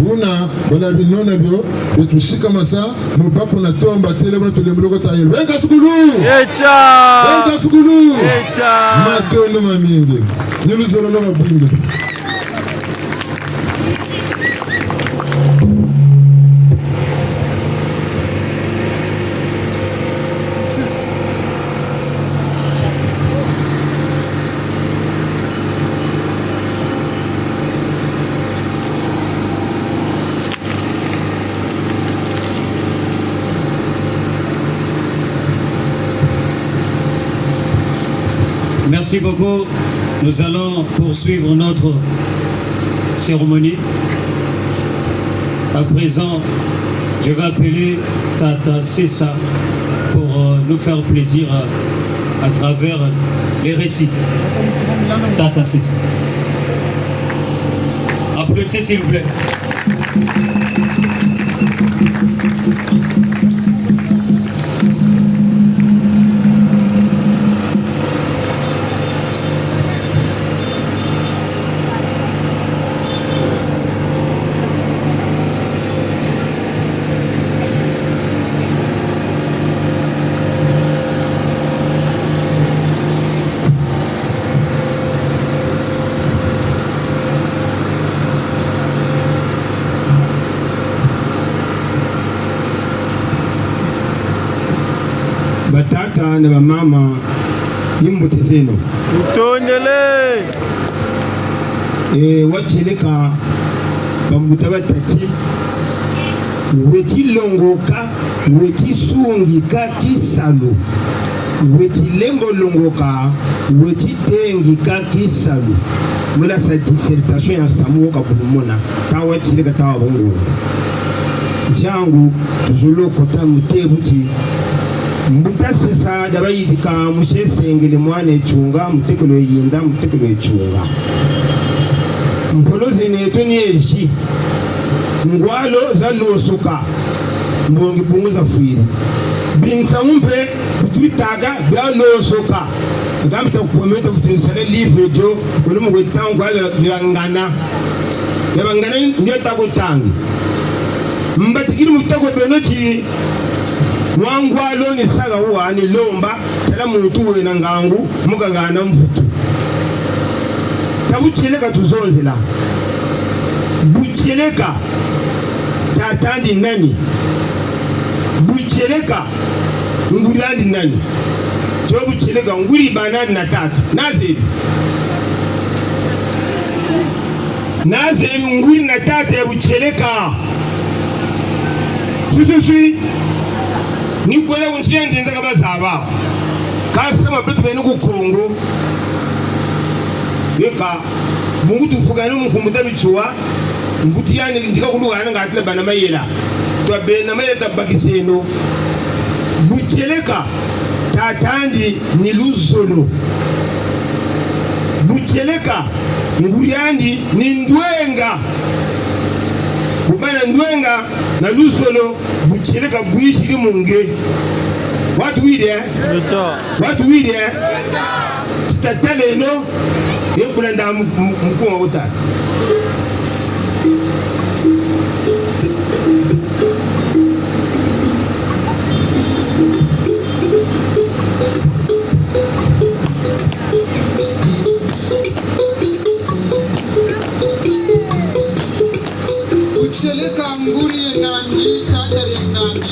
Buna, bala binona bio, betu sikamasa, mu baku na tomba, tele buna tulembolo ko tayelo. Benga sukulu! Echa! Benga sukulu! Echa! Matondo mamingi. Ni luzolo lwa babingi. Merci beaucoup. Nous allons poursuivre notre cérémonie. À présent, je vais appeler Tata Sessa pour, euh, nous faire plaisir à, à travers les récits. Tata Sessa. Applaudissez, s'il vous plaît. Batata na bamama, ni mbote zeno. Tutondele. E, watieleka, bambuta batâ ti, weti longoka, weti sungika kisalu, weti lembo longoka, weti tengika kisalu. Muna sa dissertation ya nsamu wo ka bulu mona, ta watieleka ta wa bungu. Ntiangu, tuzolo kota mu tebu ti, mbuta Sessa dia bayidika, musie Sengele mwana Etiunga, mutekolo Yinda, mutekolo Etiunga. Nkolo zeneto ni ezi. Ngwalo zalosoka, mbongi bungu zafwiri. Binsamu mpe, bi tuli tâka, bialosoka. Nkambi ta ku prometa ku tuli sala livre dio, wele mu kweta ngwalo bia ngana. Bia bangana ni ta ku tangi. Mbatikiri mu ta ku beno ti, wa ngwalo ni saka wa ni lomba, tala muntu wena ngangu, mu kagana mvutu. Ta butieleka tuzonzela. Butieleka, tata'andi nani? Butieleka, nguri'andi nani? Tio butieleka, nguri bana'andi na tata. Nazebi. Nazebi nguri na tata ya butieleka. Swi, swi, swi. Ni kwela ku nsi ya nzenza ka bazaba. Ka sama beto beni ku Kongo. Yeka, bungu tufukani mu nkumbu ta Bitsua, mvutu yandi ntika kulukana nga tila bana mayela. Twa bena mayela tabakiseno. Butieleka, tata'andi ni luzolo. Butieleka, nguri'andi ni ndwenga. Bumana ndwenga na luzolo, butieleka bwisiri mu nge. Watuwiri, eh? Watuwiri, eh? Ti tataleno, e kulanda mu, mu, mukunga wuta. Butieleka nguri ye nandi, tata ye nandi.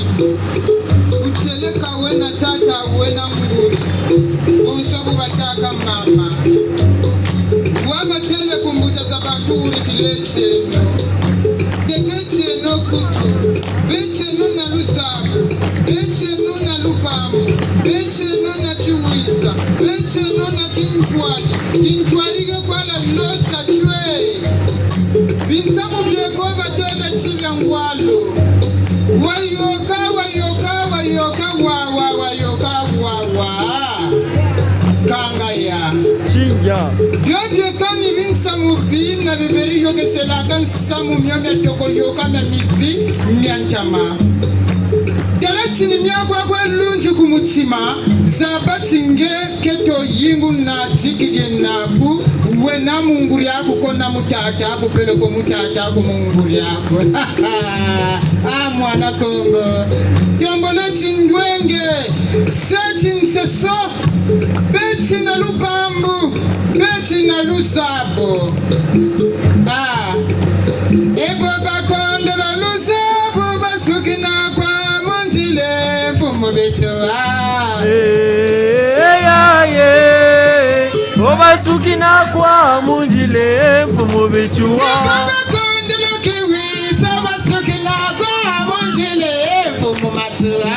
Butieleka wena tata, wena nguri. Bonso bu batâka mama. Wabatêle ku mbuta za bantu wurikile tieno. Teke tieno kutu. Be tieno na luzabu. Be tieno na lubambu. Be tieno na tiwisa. Be tieno na kintwari. Kintwari ke kwa lalosa tio. Binsamu bieko batêle ti bia ngwalo. Wayoka, wayoka, wayoka, wa, wa, wayoka, wa, wa. Kanga ya. Tinga. Bio bieka ni binsamu bina bi beri yokeselaka nsamu mio mia toko yoka mia mibi mia ntama. Tala ti ni mia kwa kwa lunzi ku mutima, zaba ti nge keto yingu na tikidi naku, wena mu nguri aku ko na mu tata aku, peleko mu tata aku mu nguri aku. Ah, mwana Kongo. Tombole ti ndwenge, sa ti nseso, beti na lubambu, beti na luzabu. Ah. E bo bakondolo luzabu basukina kwa mu nzila e mfumu Bitsua. Eh, ya, ye. Bo basukina kwa mu nzila e mfumu Bitsua. E bo bakondolo kiwisa basukina kwa mu nzila e mfumu Matsua.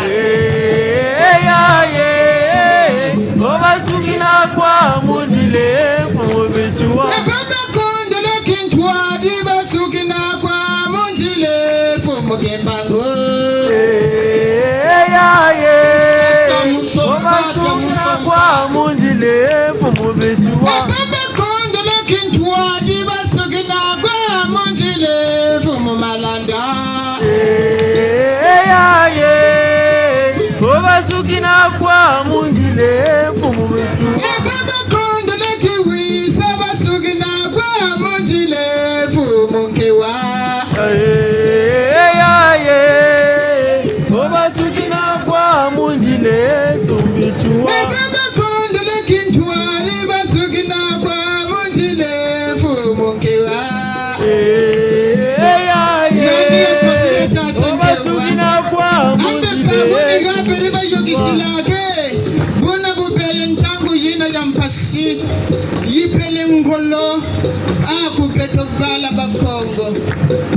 Eh, ya, ye. Bo Basukina kwa mu nzila, mfumu Bitsua. E baba kondele kintwadi, basukina kwa mu nzila, mfumu Kimbangu. Eh, ya, ye. Basukina kwa mu nzila, mfumu Bitsua. E baba kondele kintwadi, basukina kwa mu nzila, mfumu Malanda. Eh, ya, ye. Bo basukina kwa mu nzila, mfumu Bitsua. E baba kondele kiwisa, basukina kwa mu nzila, mfumu Nkewa. Eh, ya, ye. Bo basukina kwa mu nzila, mfumu Bitsua. E baba kondele kintwadi, basukina kwa mu nzila, mfumu Nkewa. Eh, ya, ye. Nani ya kofile tata Nkewa? Basukina kwa mu nzila. Ambe pa moni ga beri bayôkisilaka. Buna bubele ntangu yina ya mpasi, yibele ngolo, a ku beto bala ba Kongo.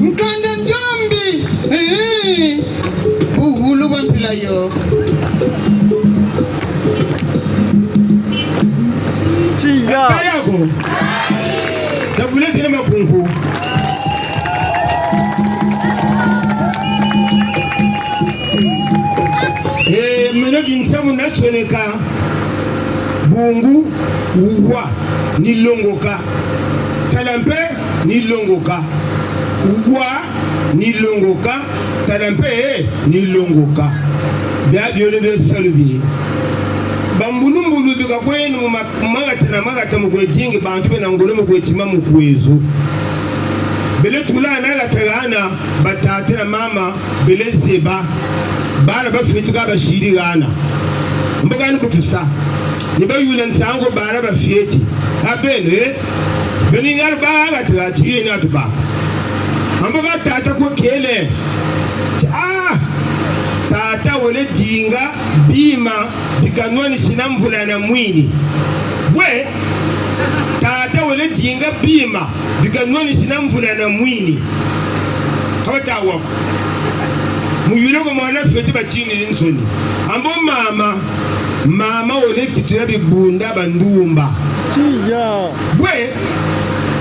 Nkanda Ndombi, eh, buhulu bwa mpila yo. Tiya. Kayako. Tabule tena makunku. Eh, meno kinsamu natsoneka. Bungu, wa, ni longoka. Tala mpe, ni longoka. Wa, ni longoka. Tala mpe, ni longoka. Bia biole bia salu bi. Bambulumbulu bika kweno mu ma-, magata na magata mu kwe dingi bantu bena ngolo mu kwe tima mu kwezo. Bele tula na gata gana, batata na mama, bele zeba. Bana ba fioti ka basiri gana. Mbo kani bu tusa. Ni bayula nsangu bana ba fioti. A beno, eh? Beno ngalo ba gata gati yena tubaka. Ambo ka tata kwe kele. Ah! Tata wele dinga bima bika nwanisina mvula na mwini. Bwe, tata wele dinga bima bika nwanisina mvula na mwini. Ka bata wa ko. Muyula ko mwana fioti batindiri nsoni. Ambo mama, mama wele kitula bibunda ba ndumba. Tiya. Bwe,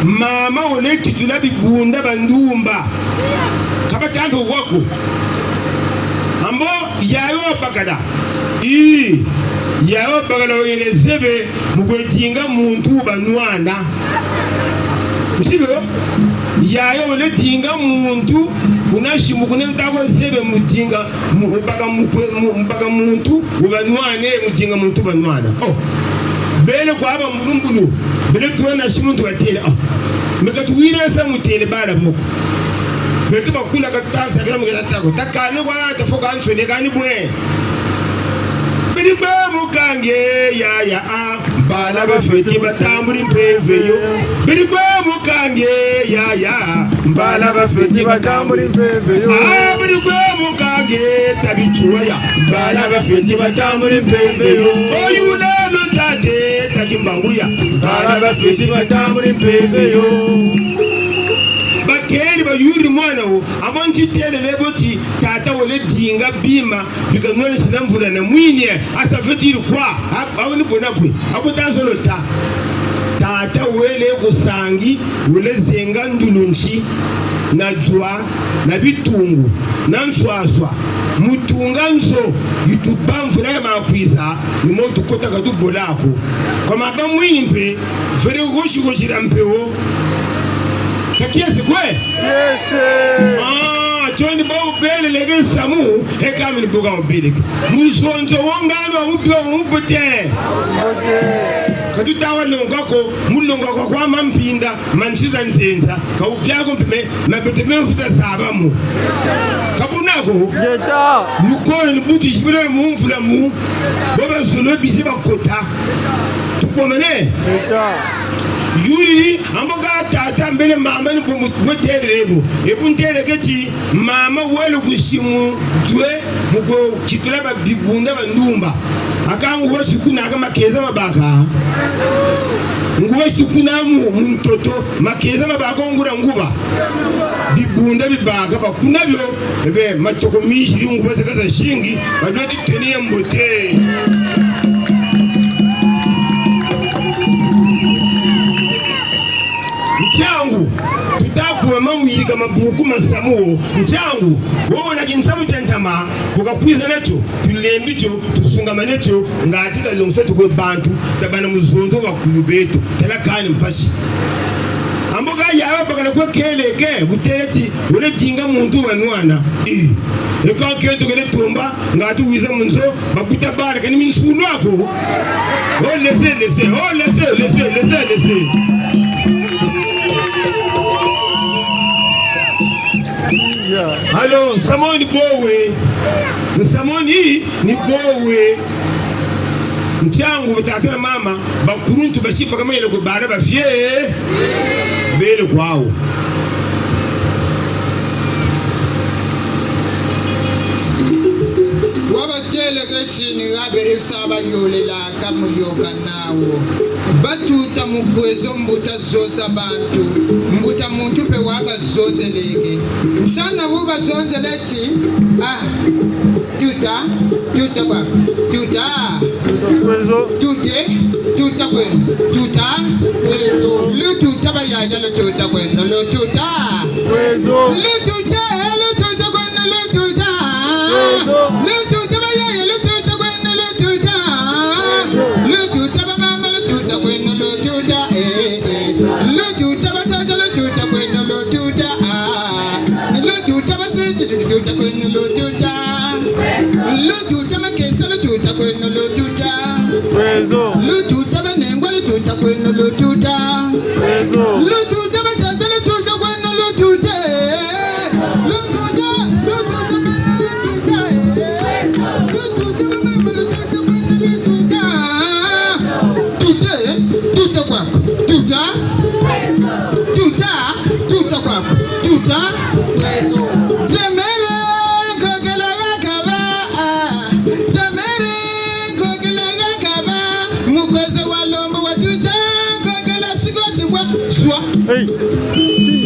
mama wele kitula bibunda ba ndumba. Ka bata mpe wa ko. Ambo yayo bakala. Ii, yayo bakala wele zebe mu kwe dinga muntu wu banwana. Nsilu, yayo wele dinga muntu, kuna simu, kuna ta ko zebe mu dinga, mu, mu baka mu kwe, mu, mu baka muntu wu banwana, mu dinga muntu banwana. Oh. Bele kwa bambulumbulu, bele tuwa na simu ntu batêle. Ah. Me ka tuwiri sa mutêle bala bo ko. Beto bakula ka tuta sa kila mu kela ta ko. Takane kwa ta fo ka nsoni kani bwe. Bidi bwe mukange, ya, ya, ah. Bala ba fioti batambuli mpeve yo. Bidi bwe mukange, ya, ya. Bala ba fioti batambuli mpeve yo. Ah, bidi bwe mukange, ta Bitsua ya. Bala ba fioti batambuli mpeve yo. Oyu lelo tate, ta Kimbangu ya. Bala ba fioti batambuli mpeve yo. Bakeri bayuri mwana wo. Ambo nti têlele bo ti tata wele dinga bima bika nwanisina mvula na mwini, eh, ça veut dire quoi? A, awu ni bona bwe. Abu ta zolo ta. Tata wele ku sangi, wele zenga ndulunsi, na dzwa, na bitungu, na nswaswa. Mu tunga nzo, yi tubâ mvula ya makwiza, ni mo tukota ka tubola ko. Kwa maba mwini mpe, vele gosi gosi la mpe wo. Ka kiese kwe? Kiese. Ah, tio ni bo wubeleleke nsamu, e ka mi ni bo ka wubeleke. Mu zonzo wo ngano wa mupio wa mubote. Mbote. Ka tuta wa longa ko, mu longa kwa kwa mampinda, ma nsi za nzenza, ka wubia ko mpe me, ma bete me mfuta zaba mo. Ka buna ko? Ngeta. Lukolo ni butu zibele mu mvula mu, bo bazolo bizi bakota. Tukomene? Ngeta. Yuri ni, ambo ka tata mbele mama ni bo mu-, mutêlele bo. E bu ntêle keti, mama wele ku simu dwe mu kwe kitula ba bibunda ba ndumba. A ka nguba si kuna ka makeza mabaka. Nguba si kuna mu, mu ntoto, makeza mabaka ngura nguba. Bibunda bibaka bakuna bio, ebe, matoko miziri nguba zeka zazingi, badweti tenir ya mbote. mabuku ma nsamu wo, ntiangu, wo wena kinsamu tia ntama, bu kakwiza natio, tulembi tio, tusungamane tio, ngatu talongesa tukwe bantu, tabâ na mu zonza bakulu beto, tala kani mpasi. Ambo ka yawe bakala kwe kele ke, bu têle ti, wele dinga muntu wa nwana. I. E ka kento kele tomba, ngatu wiza mu nzo, bakuta bala kani minsulu aku. Oh, laissez, laissez, oh, laissez, laissez, laissez, laissez. Alors, nsamu ni bo we. Nsamu ni, ni bo we. Ntiangu, batata na mama, bakuluntu basi baka mayela ku bala ba fier, bele kwawu. Wabatêle ke ti ni ha beri sa bayolela ka mu yôka nawu. Batuta mu kwezo mbuta zonza bantu, mbuta muntu mpe waka zonzeleke. Nsana bu bazonzele ti, ah, tuta, tuta kwaku, tuta. Kwezo. Tute, tuta kweno, tuta. Kwezo. Lututa bayaya, lututa kweno, lututa. Kwezo. Lututa, eh, lututa kweno, lututa. Kwezo. Lututa bayaya, lututa kweno, lututa. Kwezo. Lututa bamama, lututa kweno, lututa, eh, eh. Lututa batata, lututa kweno, lututa, ah. Lututa basidi, lututa kweno, lututa. Lututa makesa, lututa kweno, lututa. Kwezo. Lututa banengwa, lututa kweno, lututa. Kwezo. Lututa batata, lututa kweno, lututa. Lututa, lututa kweno, lututa. Lututa bamama, lututa kweno, lututa. Tuta, tuta kwaku, tuta. Tuta, tuta kwaku, tuta. Jamere, nkokela ya kaba, ah. Jamere, nkokela ya kaba. Mu kwezo wa lombo wa tuta, nkokela sikoti bwa zwa. Hey.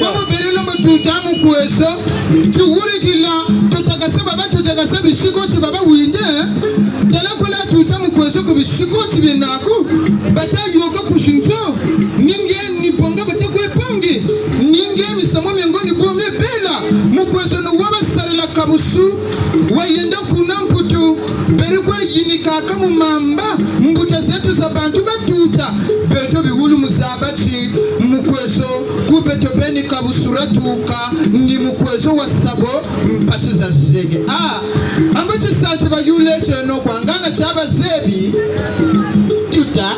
Wa mubiri lombo tuta mu kwezo. Tuwurikila, tutakasa baba, tutakasa bisikoti baba winde. Tala kwela tuta mu kwezo ku bisikoti bienaku, bata yôka ku zinzo. Ni nge ni bonga bata kwe bongi. Ni nge misamu mia ngo ni bo mie bela. Mu kwezo ni wo basarila kabusu. Wayenda kuna Mputu. Beri kwe yinikaka mu mamba. Mbuta zeto za bantu batuta. Beto biwulu mu zaba ti mu kwezo ku beto beni kabusu ratuka ni mu kwezo wa sabo. Mpasi za zege. Ah, ambo tisa ti bayule tieno kwa ngana tia bazebi. Tuta,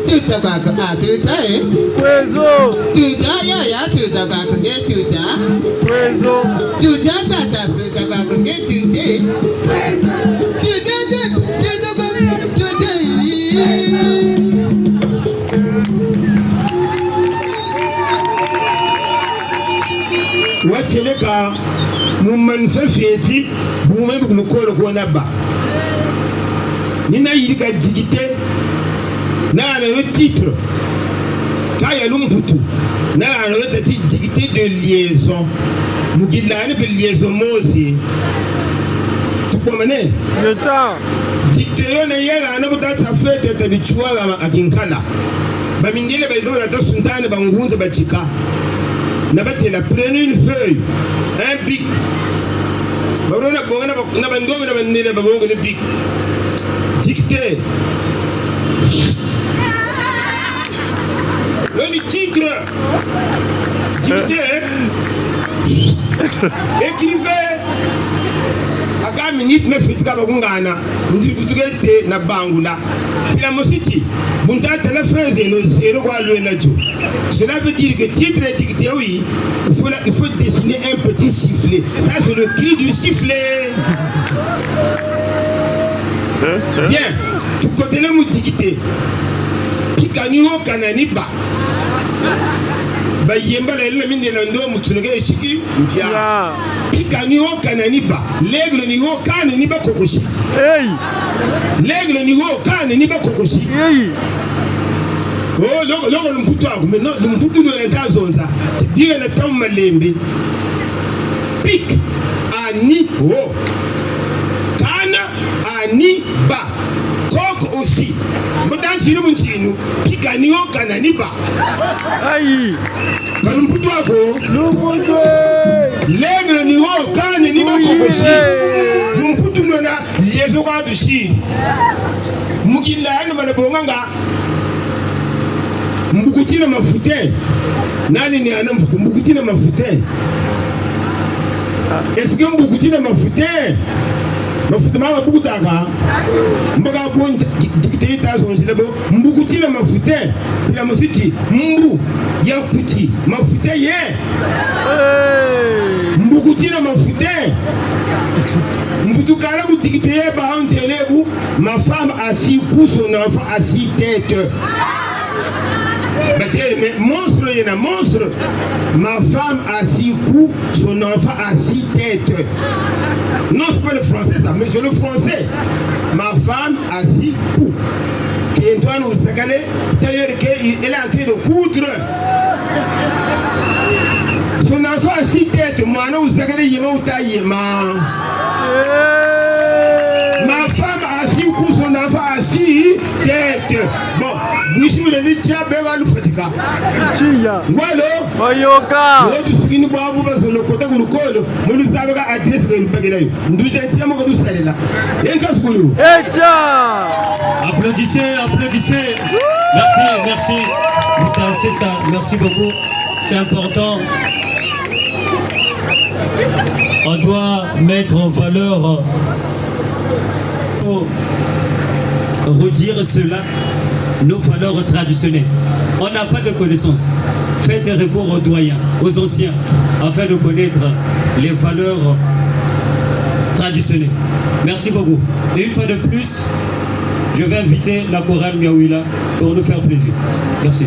tuta kwaku, ah, tuta, eh. Kwezo. Tuta, ya, ya, tuta kwaku, nge tuta. Kwezo. Tuta, tata, tuta kwaku, nge tuta, eh. Tuta, tuta, tuta kwaku, tuta, eh. Watieleka mu manisa fioti, bu meno bu kulukolo ko nabâ. Ni nayirika dictée, nahana yo titre. Kâ ya lumputu, nahana yo tâ ti dictée de liaison. Mu kilani mpe liaison mosi. Tukwamane? Ngeta. Dictée yo nayirika hana bu tata fete ta bitsuwa ha kinkala. Bamindele ba izo bala ta suntana bangunza batika. Nabatêla, prenez une feuille, un bic. Barona bonga na ba, na bandombe na bandele babonga ni bic. Dictée. Yo ni titre. Dictée. Écrivez. Aka minute me fitika bakungana. Ndi vutuke te na bangula. Pila mositi, bu ntata la feuille no zéro kwa lwena dio. Cela veut dire que titre ya dictée, oui, il faut la, il faut dessiner un petit sifflet. Ça, c'est le cri du sifflet. Bien, tukotele mu dictée. Pika ni wo kana ni ba. Bayemba la yele na mindele ndo mu tsuneke esiki mpia. Ya. Pika ni wo kana ni ba. L'aigle ni wo kana ni ba kokosi. Hey! L'aigle ni wo kana ni ba kokosi. Hey! Oh, longo, longo lumputu aku, mais non, lumputu lwena nta zonza. Ti bika na tamu malembe. Pic, ani, wo. Kana, ani, ba. Coq aussi. Mbo dansi yinu mu ntinu. Pika ni wo kana ni ba. Ayi. Ka lumputu aku. Lumputu, eh. Lengele ni wo kani ni makokosi. Mu mputu nona, Yezu kwa tusiri. Mu kila yandi mana bonganga. Mbukuti na mafute. Nani ni ana mfuku? Mbukuti na mafute. Est-ce que mbukuti na mafute? Mafute mama bukutaka. Mbaka bon, dikite ita zonzile bo. Mbukuti na mafute. Pila musiti. Mbu ya kuti. Mafute ye. Mbukuti na mafute. Mfutu kala bu dikite ye ba ntele bu. Ma femme a six coups, son enfant a six têtes. Batele, mais monstre, il y en a monstre. Ma femme a six coups, son enfant a six têtes. Non, c'est pas le français ça, mais c'est le français. Ma femme a six coups. Qui est en train de nous saccaner, d'ailleurs, qu'elle est en train de coudre. Son enfant a six têtes, mwana wuzakale yema wuta yema. Ma femme a six coups, son enfant a six têtes. Bon, bwisi mule ni tia be wa lufatika. Tia. Ngwalo. Oyoka. Wo tusukini bwabu bazolo kota ku lukolo, mu luzabaka adresse ke lubakila yo. Nduze tia mo ko tusalela. Ye nkasukulu. Etia. Applaudissez, applaudissez. Merci, merci. Vous tassez ça. Merci beaucoup. C'est important. On doit mettre en valeur, euh, pour redire cela, nos valeurs traditionnelles. On n'a pas de connaissances. Faites recours aux doyens, aux anciens, afin de connaître les valeurs traditionnelles. Merci beaucoup. Et une fois de plus, je vais inviter la chorale Miawila pour nous faire plaisir. Merci.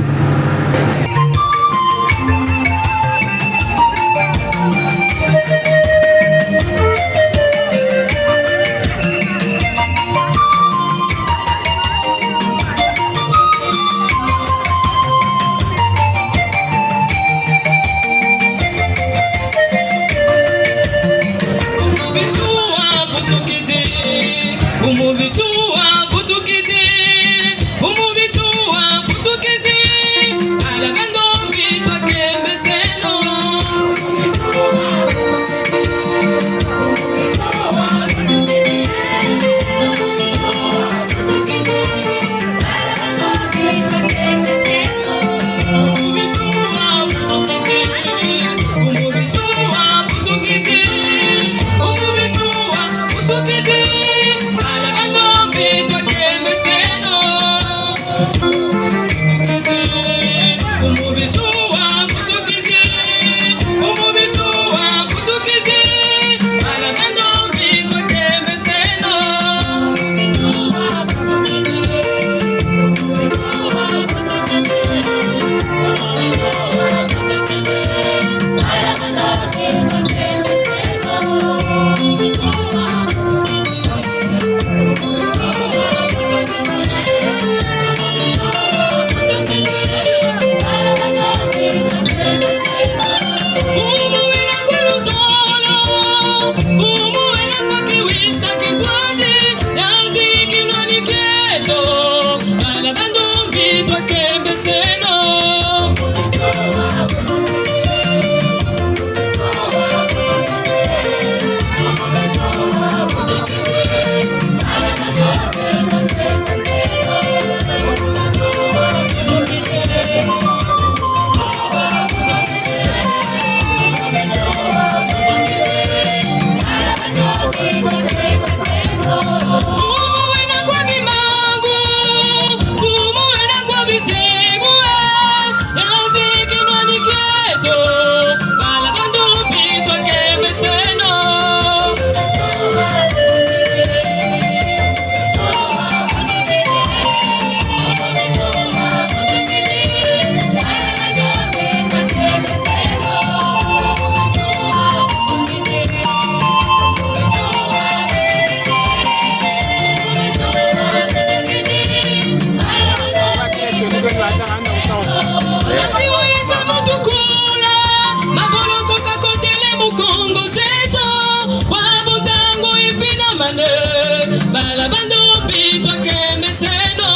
Kasi weza mutukula, maboloko kakotele mu Kongo zeto, wa butangu ifinamane, bala bandombi twakembeseno.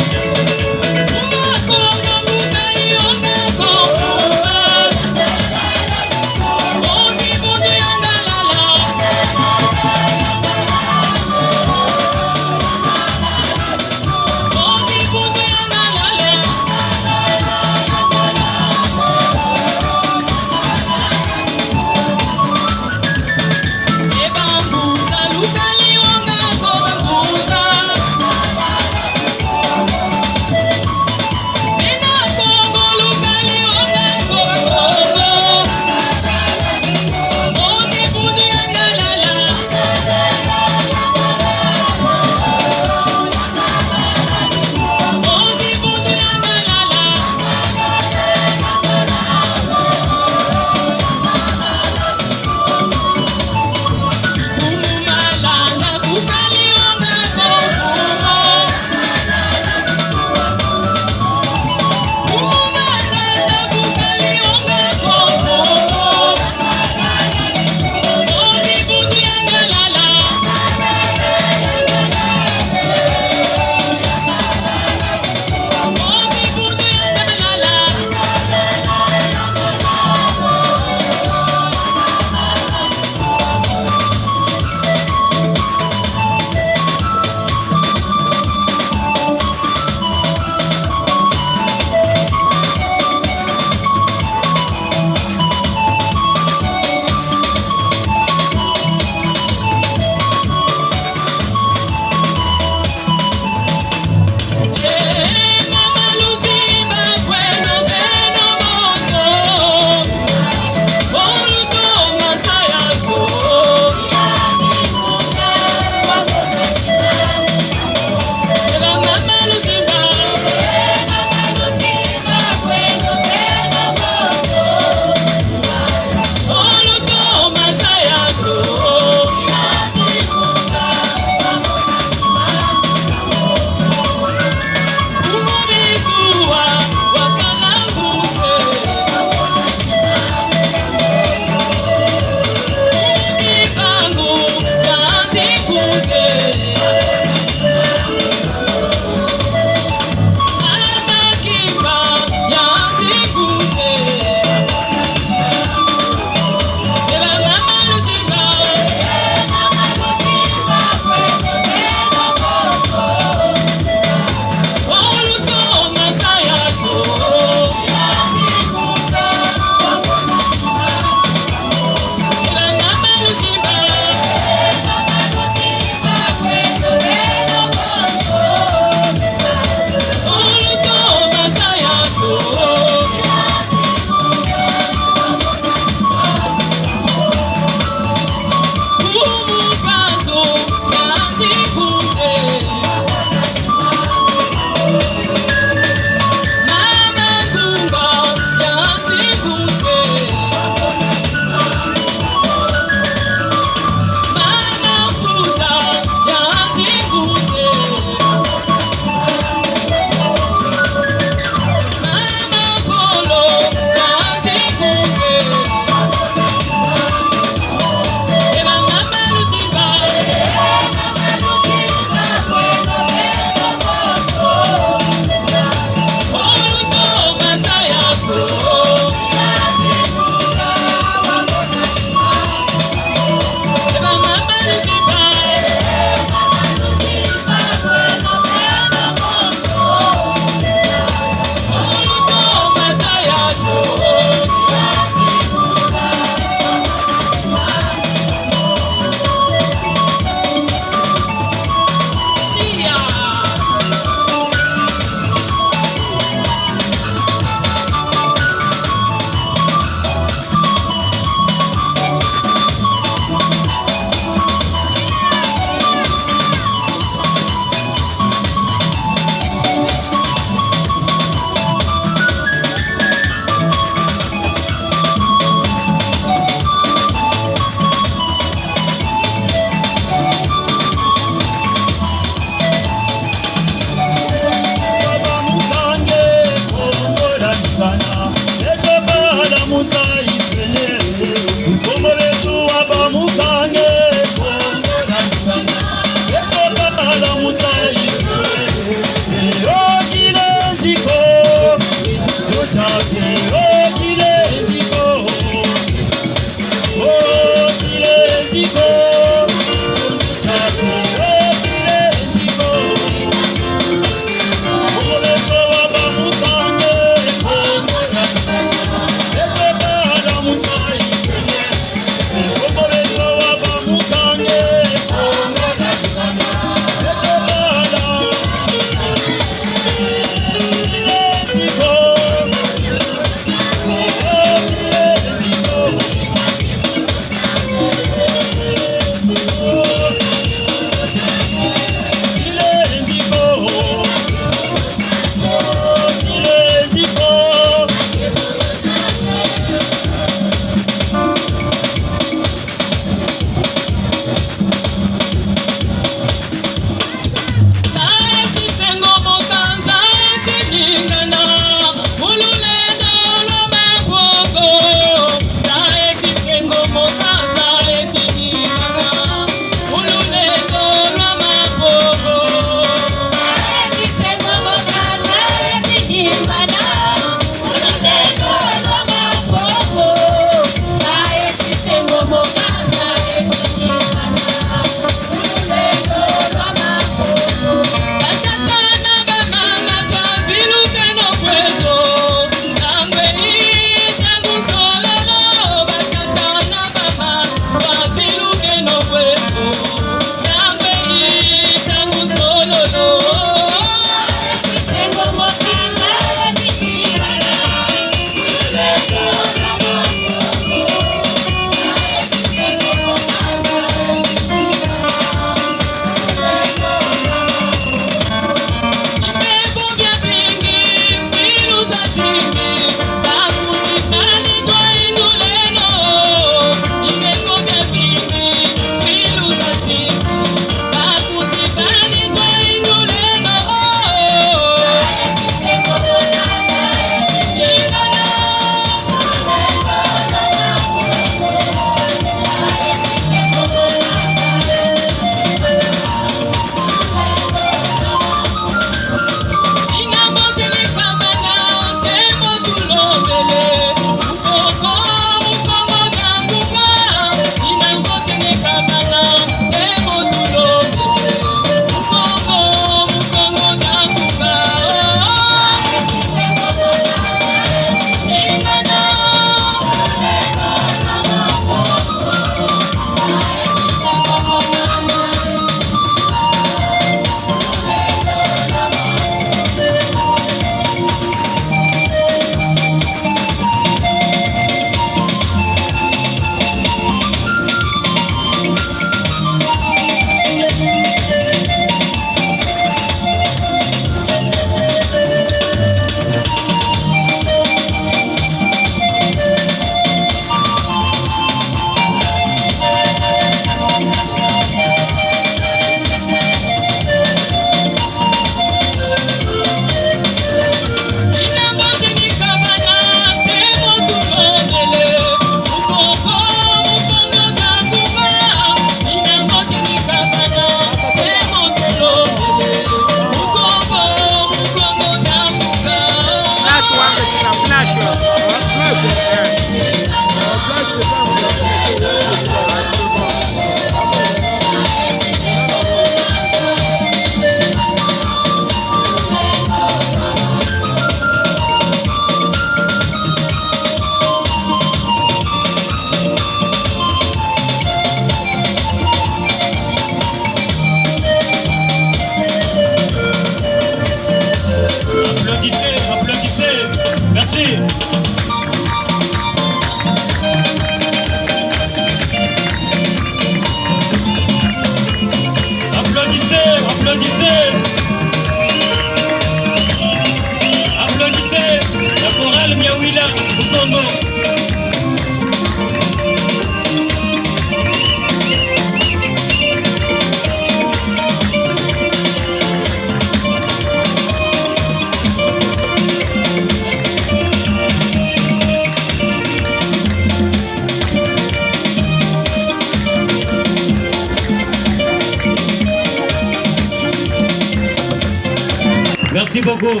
Merci beaucoup.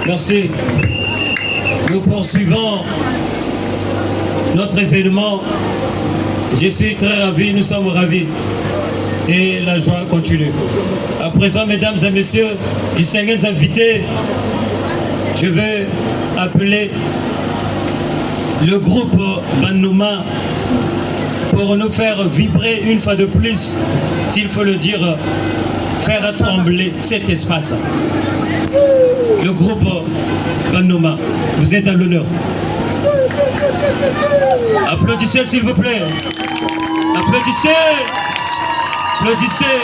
Merci. Nous poursuivons notre événement. Je suis très ravi, nous sommes ravis. Et la joie continue. À présent, mesdames et messieurs, distingués invités, je vais appeler le groupe Banuma pour nous faire vibrer une fois de plus, s'il faut le dire, faire trembler cet espace. Le groupe Banuma, vous êtes à l'honneur. Applaudissez, s'il vous plaît. Applaudissez. Applaudissez.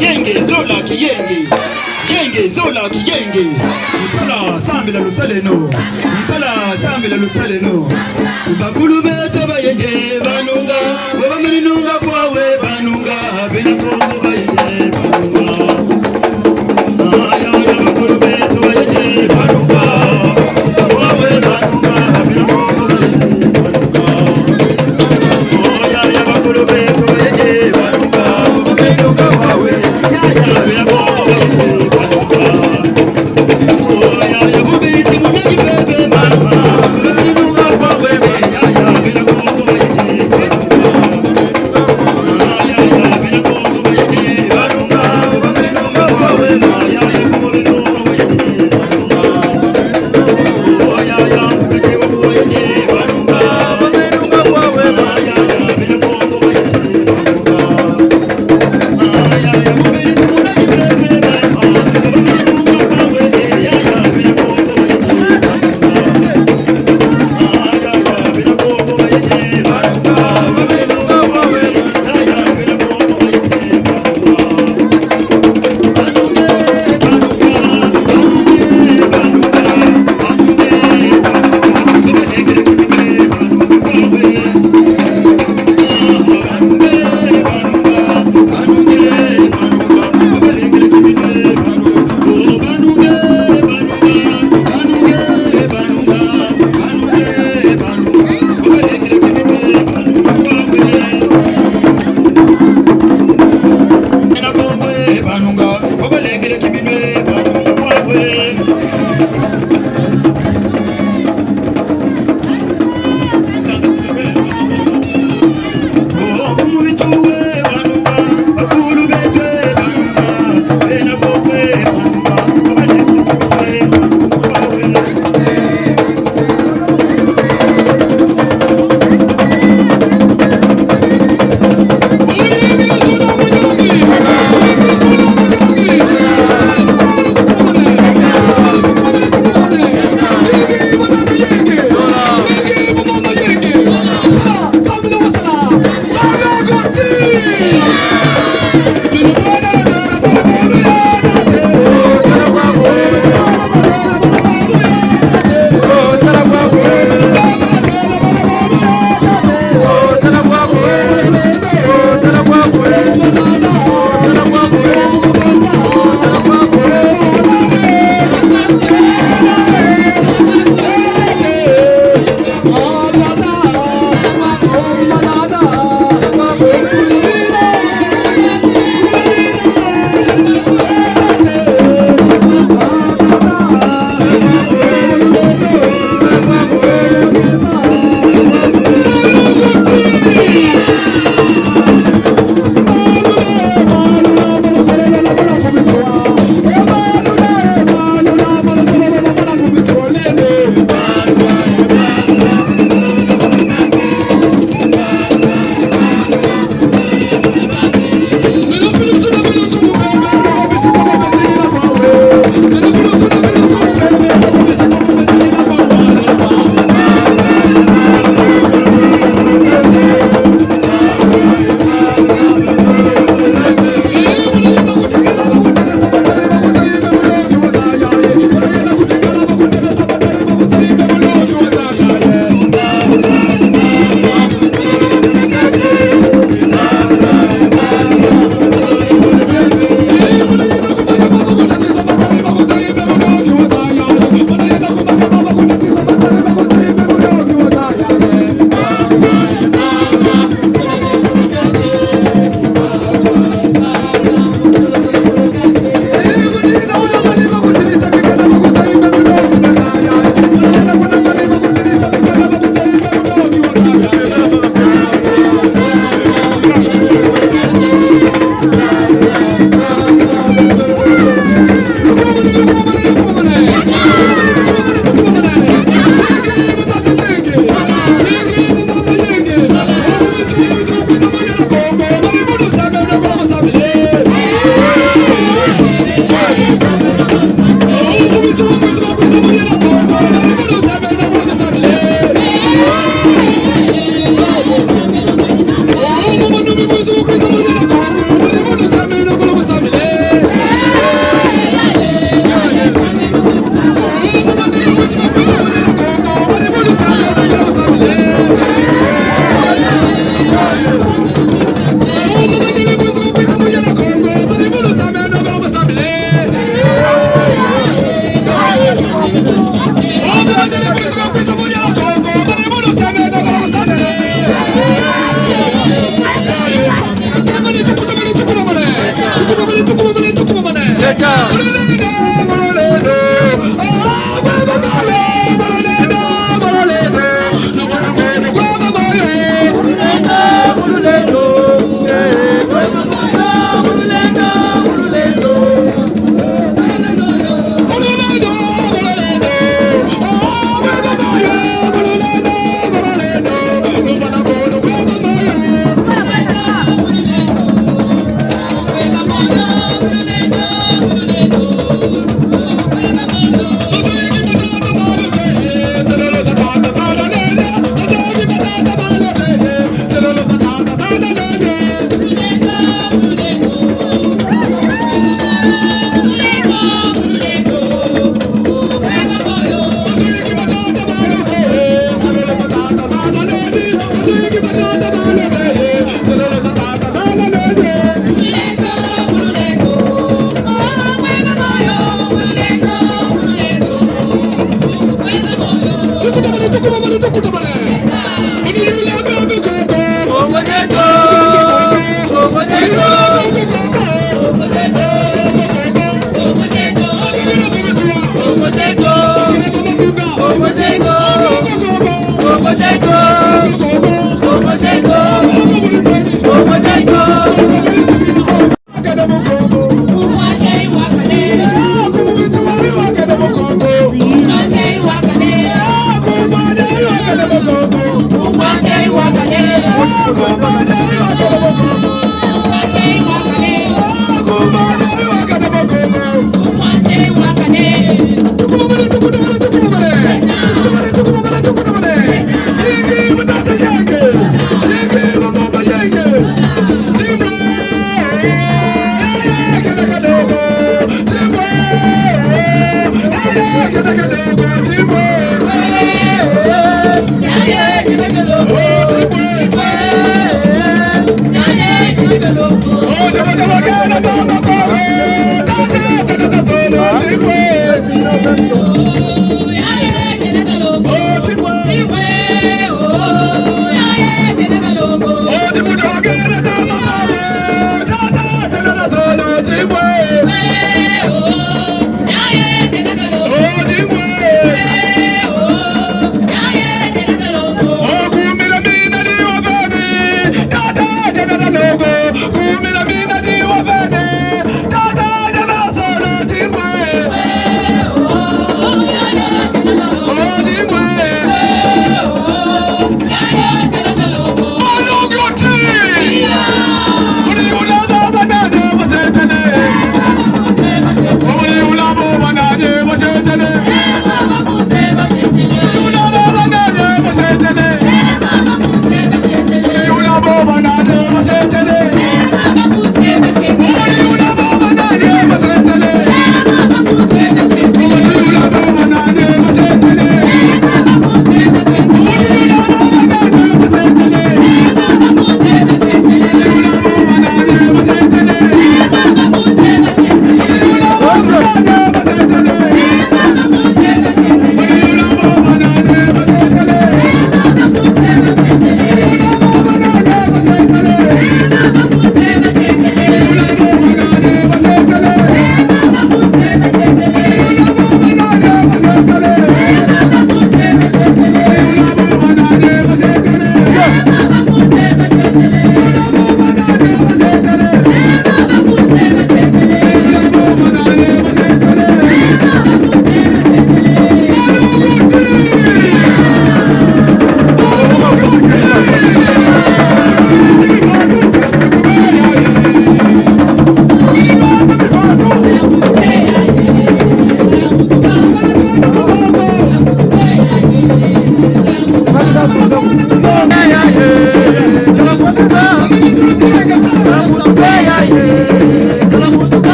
Yenge, zola, kiyenge. Yenge, zola, kiyenge. Musala, sambila, lusaleno. Musala, sambila, lusaleno. Bakulu beto bayende banunga, baba meni nunga kwawe banunga, bena Kongo bayende banunga. Aya, aya, bakulu beto bayende banunga, kwawe banunga, bena Kongo bayende banunga. Aya, aya, bakulu beto bayende banunga, baba meni nunga kwawe, aya, aya, bena Kongo bayende banunga.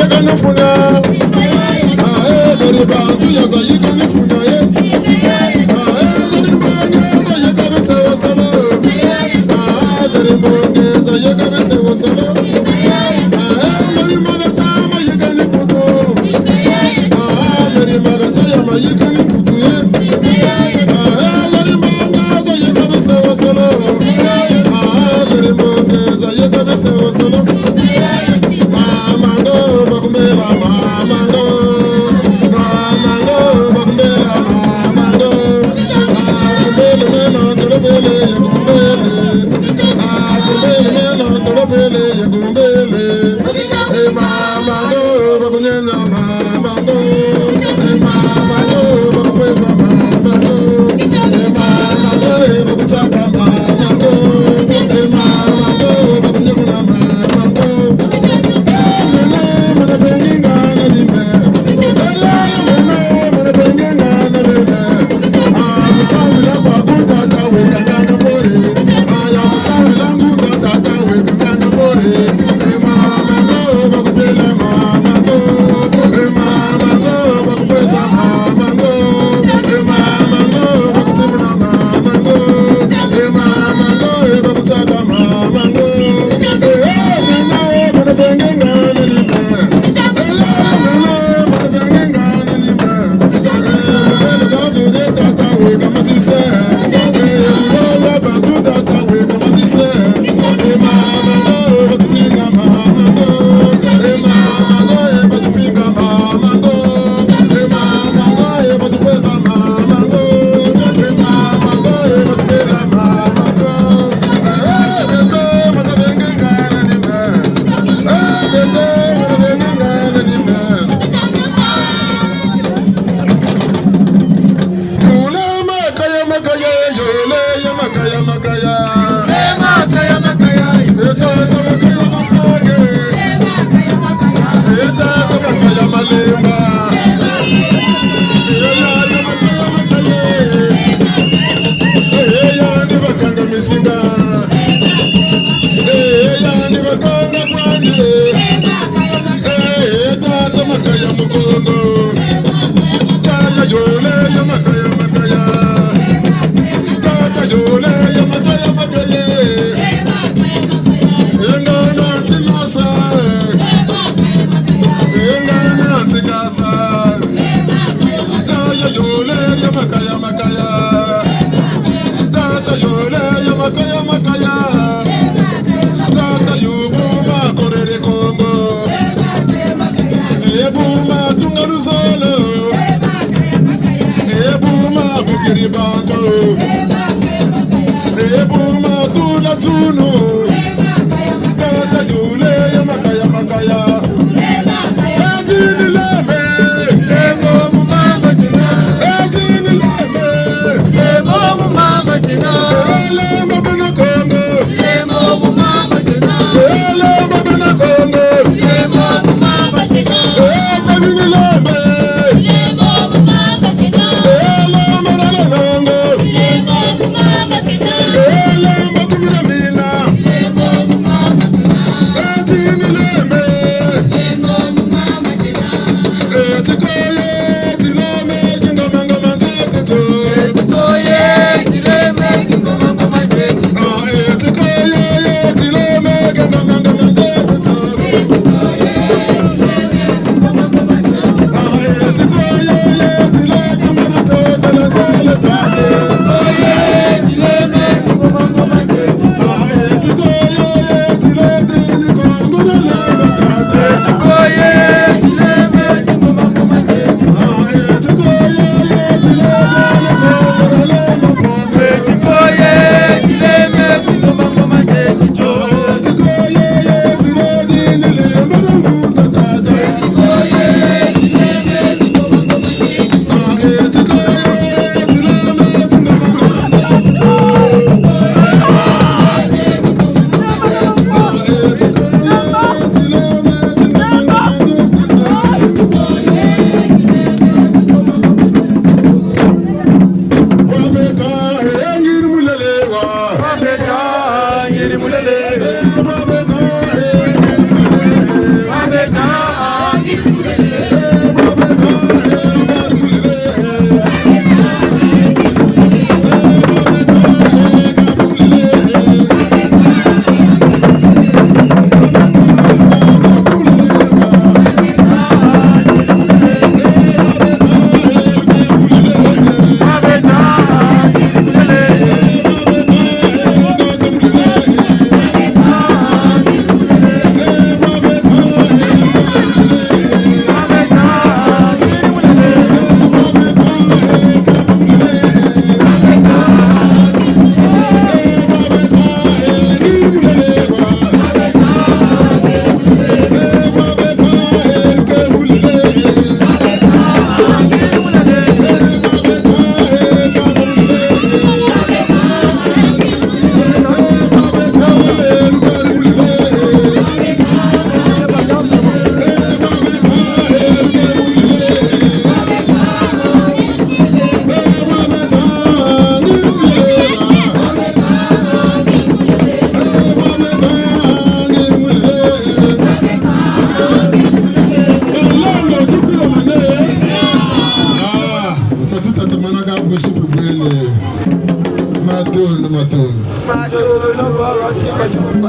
Yeka ni funa. Ah, eh, beri bantu ya za yeka ni funa, eh. Ah, eh, zeri mbongi za yeka bese wasala. Ah, zeri mbongi za yeka bese wasala. Ah, eh, meri magata ma yeka ni kutu. Ah, meri magata ya ma yeka ni kutu, eh. Ah, eh, zeri mbongi za yeka bese wasala. Ah, zeri mbongi za yeka bese wasala. Mama ngo, bakumbela, mama ngo. Mama ngo, bakumbela, mama ngo. Bakumbele meno, tolobele, ye kumbele. Bakumbele meno, tolobele, ye kumbele. Eh, mama ngo, bakunyenya, mama ngo. Eh, mama ngo, bakukweza, mama ngo. Eh, mama ngo, eh, bakutsaka, mama ngo. Eh, mama ngo, bakunyekuna, mama ngo. Yole makaya makaya, yole ya makaya makaya. Eh, tata makaya Musange. Eh, tata makaya Malemba. Eh, ya, ya makaya makaya. Eh, yandi bakanga misinga. Eh, yandi bakanga kwandi. Eh, tata makaya mukondo. Tata yole ya makaya makaya. Tata yole ya makaya makaya. Engana ntinasa. Engana ntikasa. Tata yole ya makaya makaya. Tata yole ya makaya makaya. Tata yubuma korere Kongo. Ebuma tunga luzolo. Ebuma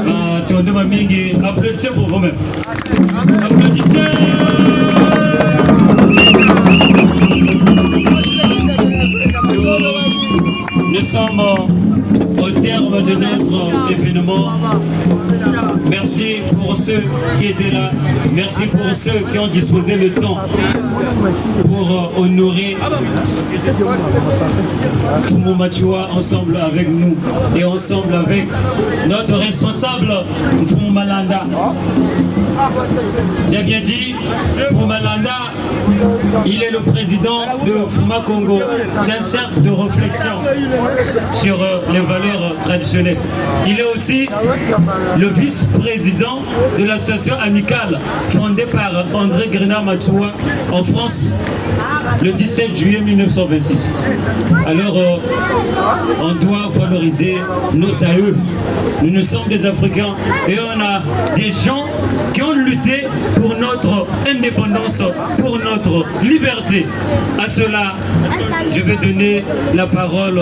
Ah, tondez mamingi, applaudissez pour vous-même. Applaudissez. Nous, nous sommes au terme de notre événement. Merci pour ceux qui étaient là. Merci pour ceux qui ont disposé le temps pour, euh, honorer Mfumu Matsoua ensemble avec nous et ensemble avec notre responsable, Mfumu Malanda. J'ai bien dit, Mfumu Malanda, il est le président de Mfuma Kongo. C'est un cercle de réflexion sur, euh, les valeurs, euh, traditionnelles. Il est aussi le vice-président de l'association Amicale, fondée par André Grenard Matsoua en France le dix-sept juillet mille neuf cent vingt-six. Alors, euh, on doit valoriser nos aïeux. Nous, nous sommes des Africains et on a des gens qui ont lutté pour notre indépendance, pour notre liberté. À cela, je vais donner la parole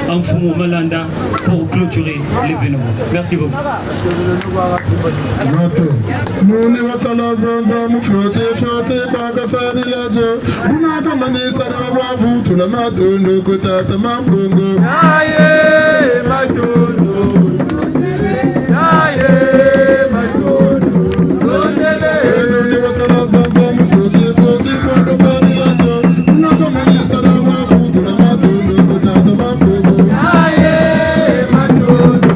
à Mfumu Malanda pour clôturer l'événement. Merci beaucoup. Matondo. Muni wasala zanza mu fioti fioti kwa kasadila dio. Buna kamanisa na wa vutula matondo ku tata Mampungu. Aye, matondo. Aye, matondo. Muni wasala zanza mu fioti fioti kwa kasadila dio. Buna kamanisa na wa vutula matondo ku tata Mampungu. Aye, matondo.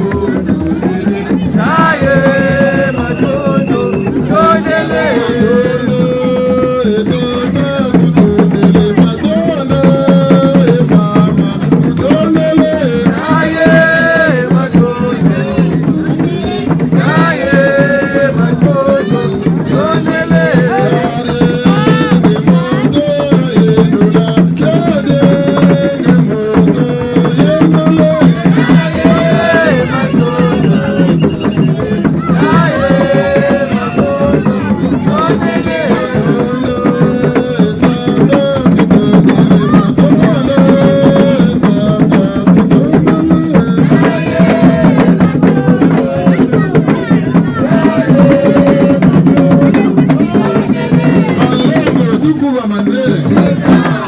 Alongo, tukuba mane.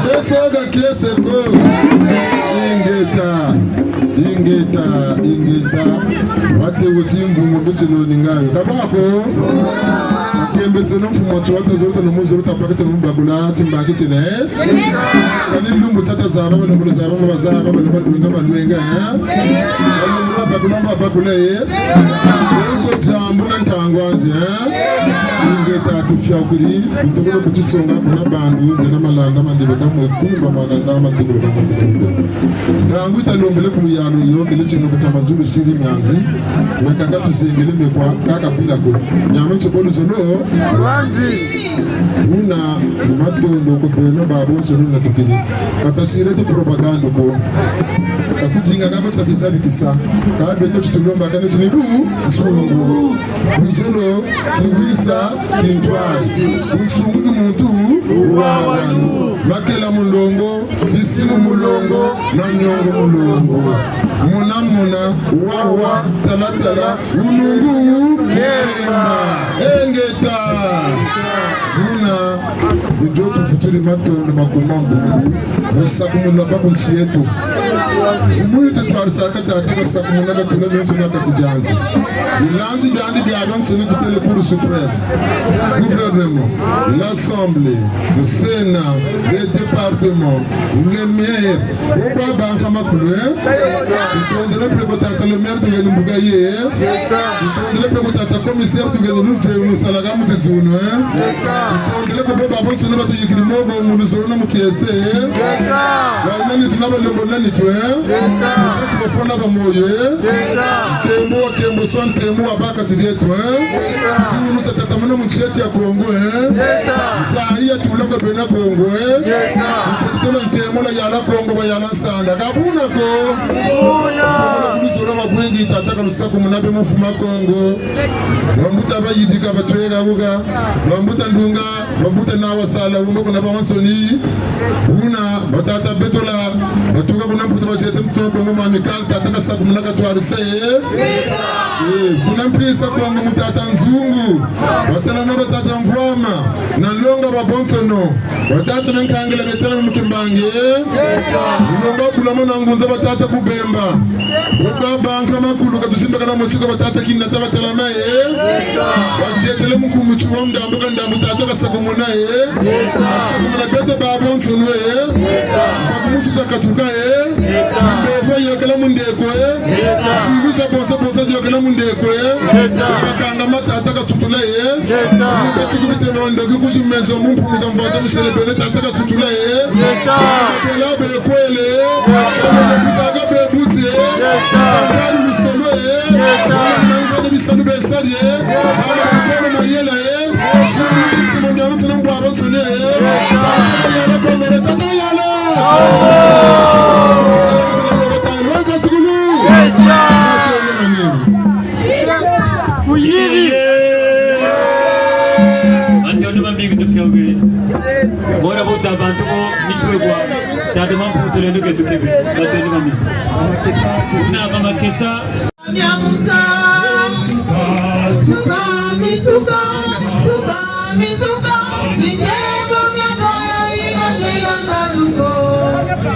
Kiese ka kiese ko. Ingeta, ingeta, ingeta. Wate wuti mvumbu mbi tiloni ngayo. Ka bwa ko? Kembeseno mfumu watu wata zolo tano mu zolo tapaka tano mu bakula timbaki tine. Kani lumbu tata zaba, balumbu zaba, mba zaba, balumbu lwenga, balwenga, eh? Balumbu babakula, babakula, eh? Bonso diambu na ntangu andi, eh? Ingeta tufiaukiri, ntokolo kutisonga, kuna bandu, nzena Malanda, mandebe kamwe kumba, mwana ndama, tukulu kamwe tukulu. Ntangu yita lombele ku luyalu yo, kele tino kuta mazulu siri mianzi, mekaka tuzengele mekwa, kaka bila ko. Nyama nso bolu zolo, wandi. Buna ni matondo kwe beno babonso nuna tukini. Ka tasiri ti propagande ko. Ka tudinga ka beti tizabikisa. Ka beto ti tulomba kani ti ni bu, nsungu. Buzolo, kiwisa, kintwari. Bunsungu ki muntu, wawanu. Makela mulongo, bisimu mulongo, manyongo mulongo. Muna muna, wawa, tala tala, wunungu, lemba. Ingeta. Buna, ni dio tuvuturi matondo ma kuma mbungu. Mu sakumuna ba ku nsi yeto. Mfumu yeto twarisaka tata kasakumuna katula menso na kati diandi. Bilandi biandi biabiansoni kutele Cour suprême, gouvernement, l'Assemblée, le Sénat, les départements, les maires. Bo kwa banka makulu, eh? Tutondele mpe kwa tata le maire tugeni mbuka ye, eh? Tutondele mpe kwa tata commissaire tugeni luve uno salaka mu tizunu, eh? Tutondele kwa bo babonsoni batuyikiri moko mu luzolo na mu kiese, eh? Banani tuna balombo nani twe, eh? Bati bafwana ba moyo, eh? Nkembo wa nkembo swa nkembo wa baka ti dieto, eh? Tunu tia tatamana mu nsi yeto ya Kongo, eh? Nsayi ya tula kwa bena Kongo, eh? Mpotolo nkembo la yala Kongo, ba yala Nsanda. Ka buna ko? Buna. Ku luzolo mabwe Tata ka lusakumuna bê mu mfumu a Kongo. Bambuta bayidika batweka buka. Bambuta ndunga, bambuta na wasala, wumba kuna babansoni. Buna, batata Betola, batuka kuna Mputu basiete mutu Kongo ma Amicale, tata kasakumuna katwarisa ye. Eh, kuna Mpisa Kongo mu tata Nzungu. Batala na batata Mvwama, na longa babonsono. Batata na nkangila betala mu Kimbangi. Longa Bulama na ngunza batata Kubemba. Uka banka makulu katusimbaka na mosiko batata Kinata batelama ye. Basietele mukumu tsuwa ndambu ka ndambu tata kasakumuna ye. Kasakumuna beto babonsono ye. Bakumususa katuka ye. Mbevo yokela mu ndeko ye. Zulu za bonso bonso ziyokela mu ndeko ye. Bakanga ma tata kasutula ye. Kati ku bitema ndoki kuzi mezo mu mpungu za mvwaza misele bele tata kasutula ye. Bela bekwele. Butaka bebuti ye. Tata lusolo ye. Nangani bisalu besali ye. Ala kukolo mayela ye. Sima miamu sina mbwa bansoni ye. Tata yala Kongo, tata yala. Tata yala, kasukulu. Kuyiri. Matondo mamingi tufiawiri. Bora buta bantu mo mitwe kwa. Tata Mampu tulendo ke tukebe. Matondo mamingi. Na mama Kesa. Mia musa. Suka, mi suka, suka, mi suka, mi kebo mia taya ina ke ya maluko.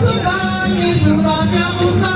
Suka, mi suka, mia musa.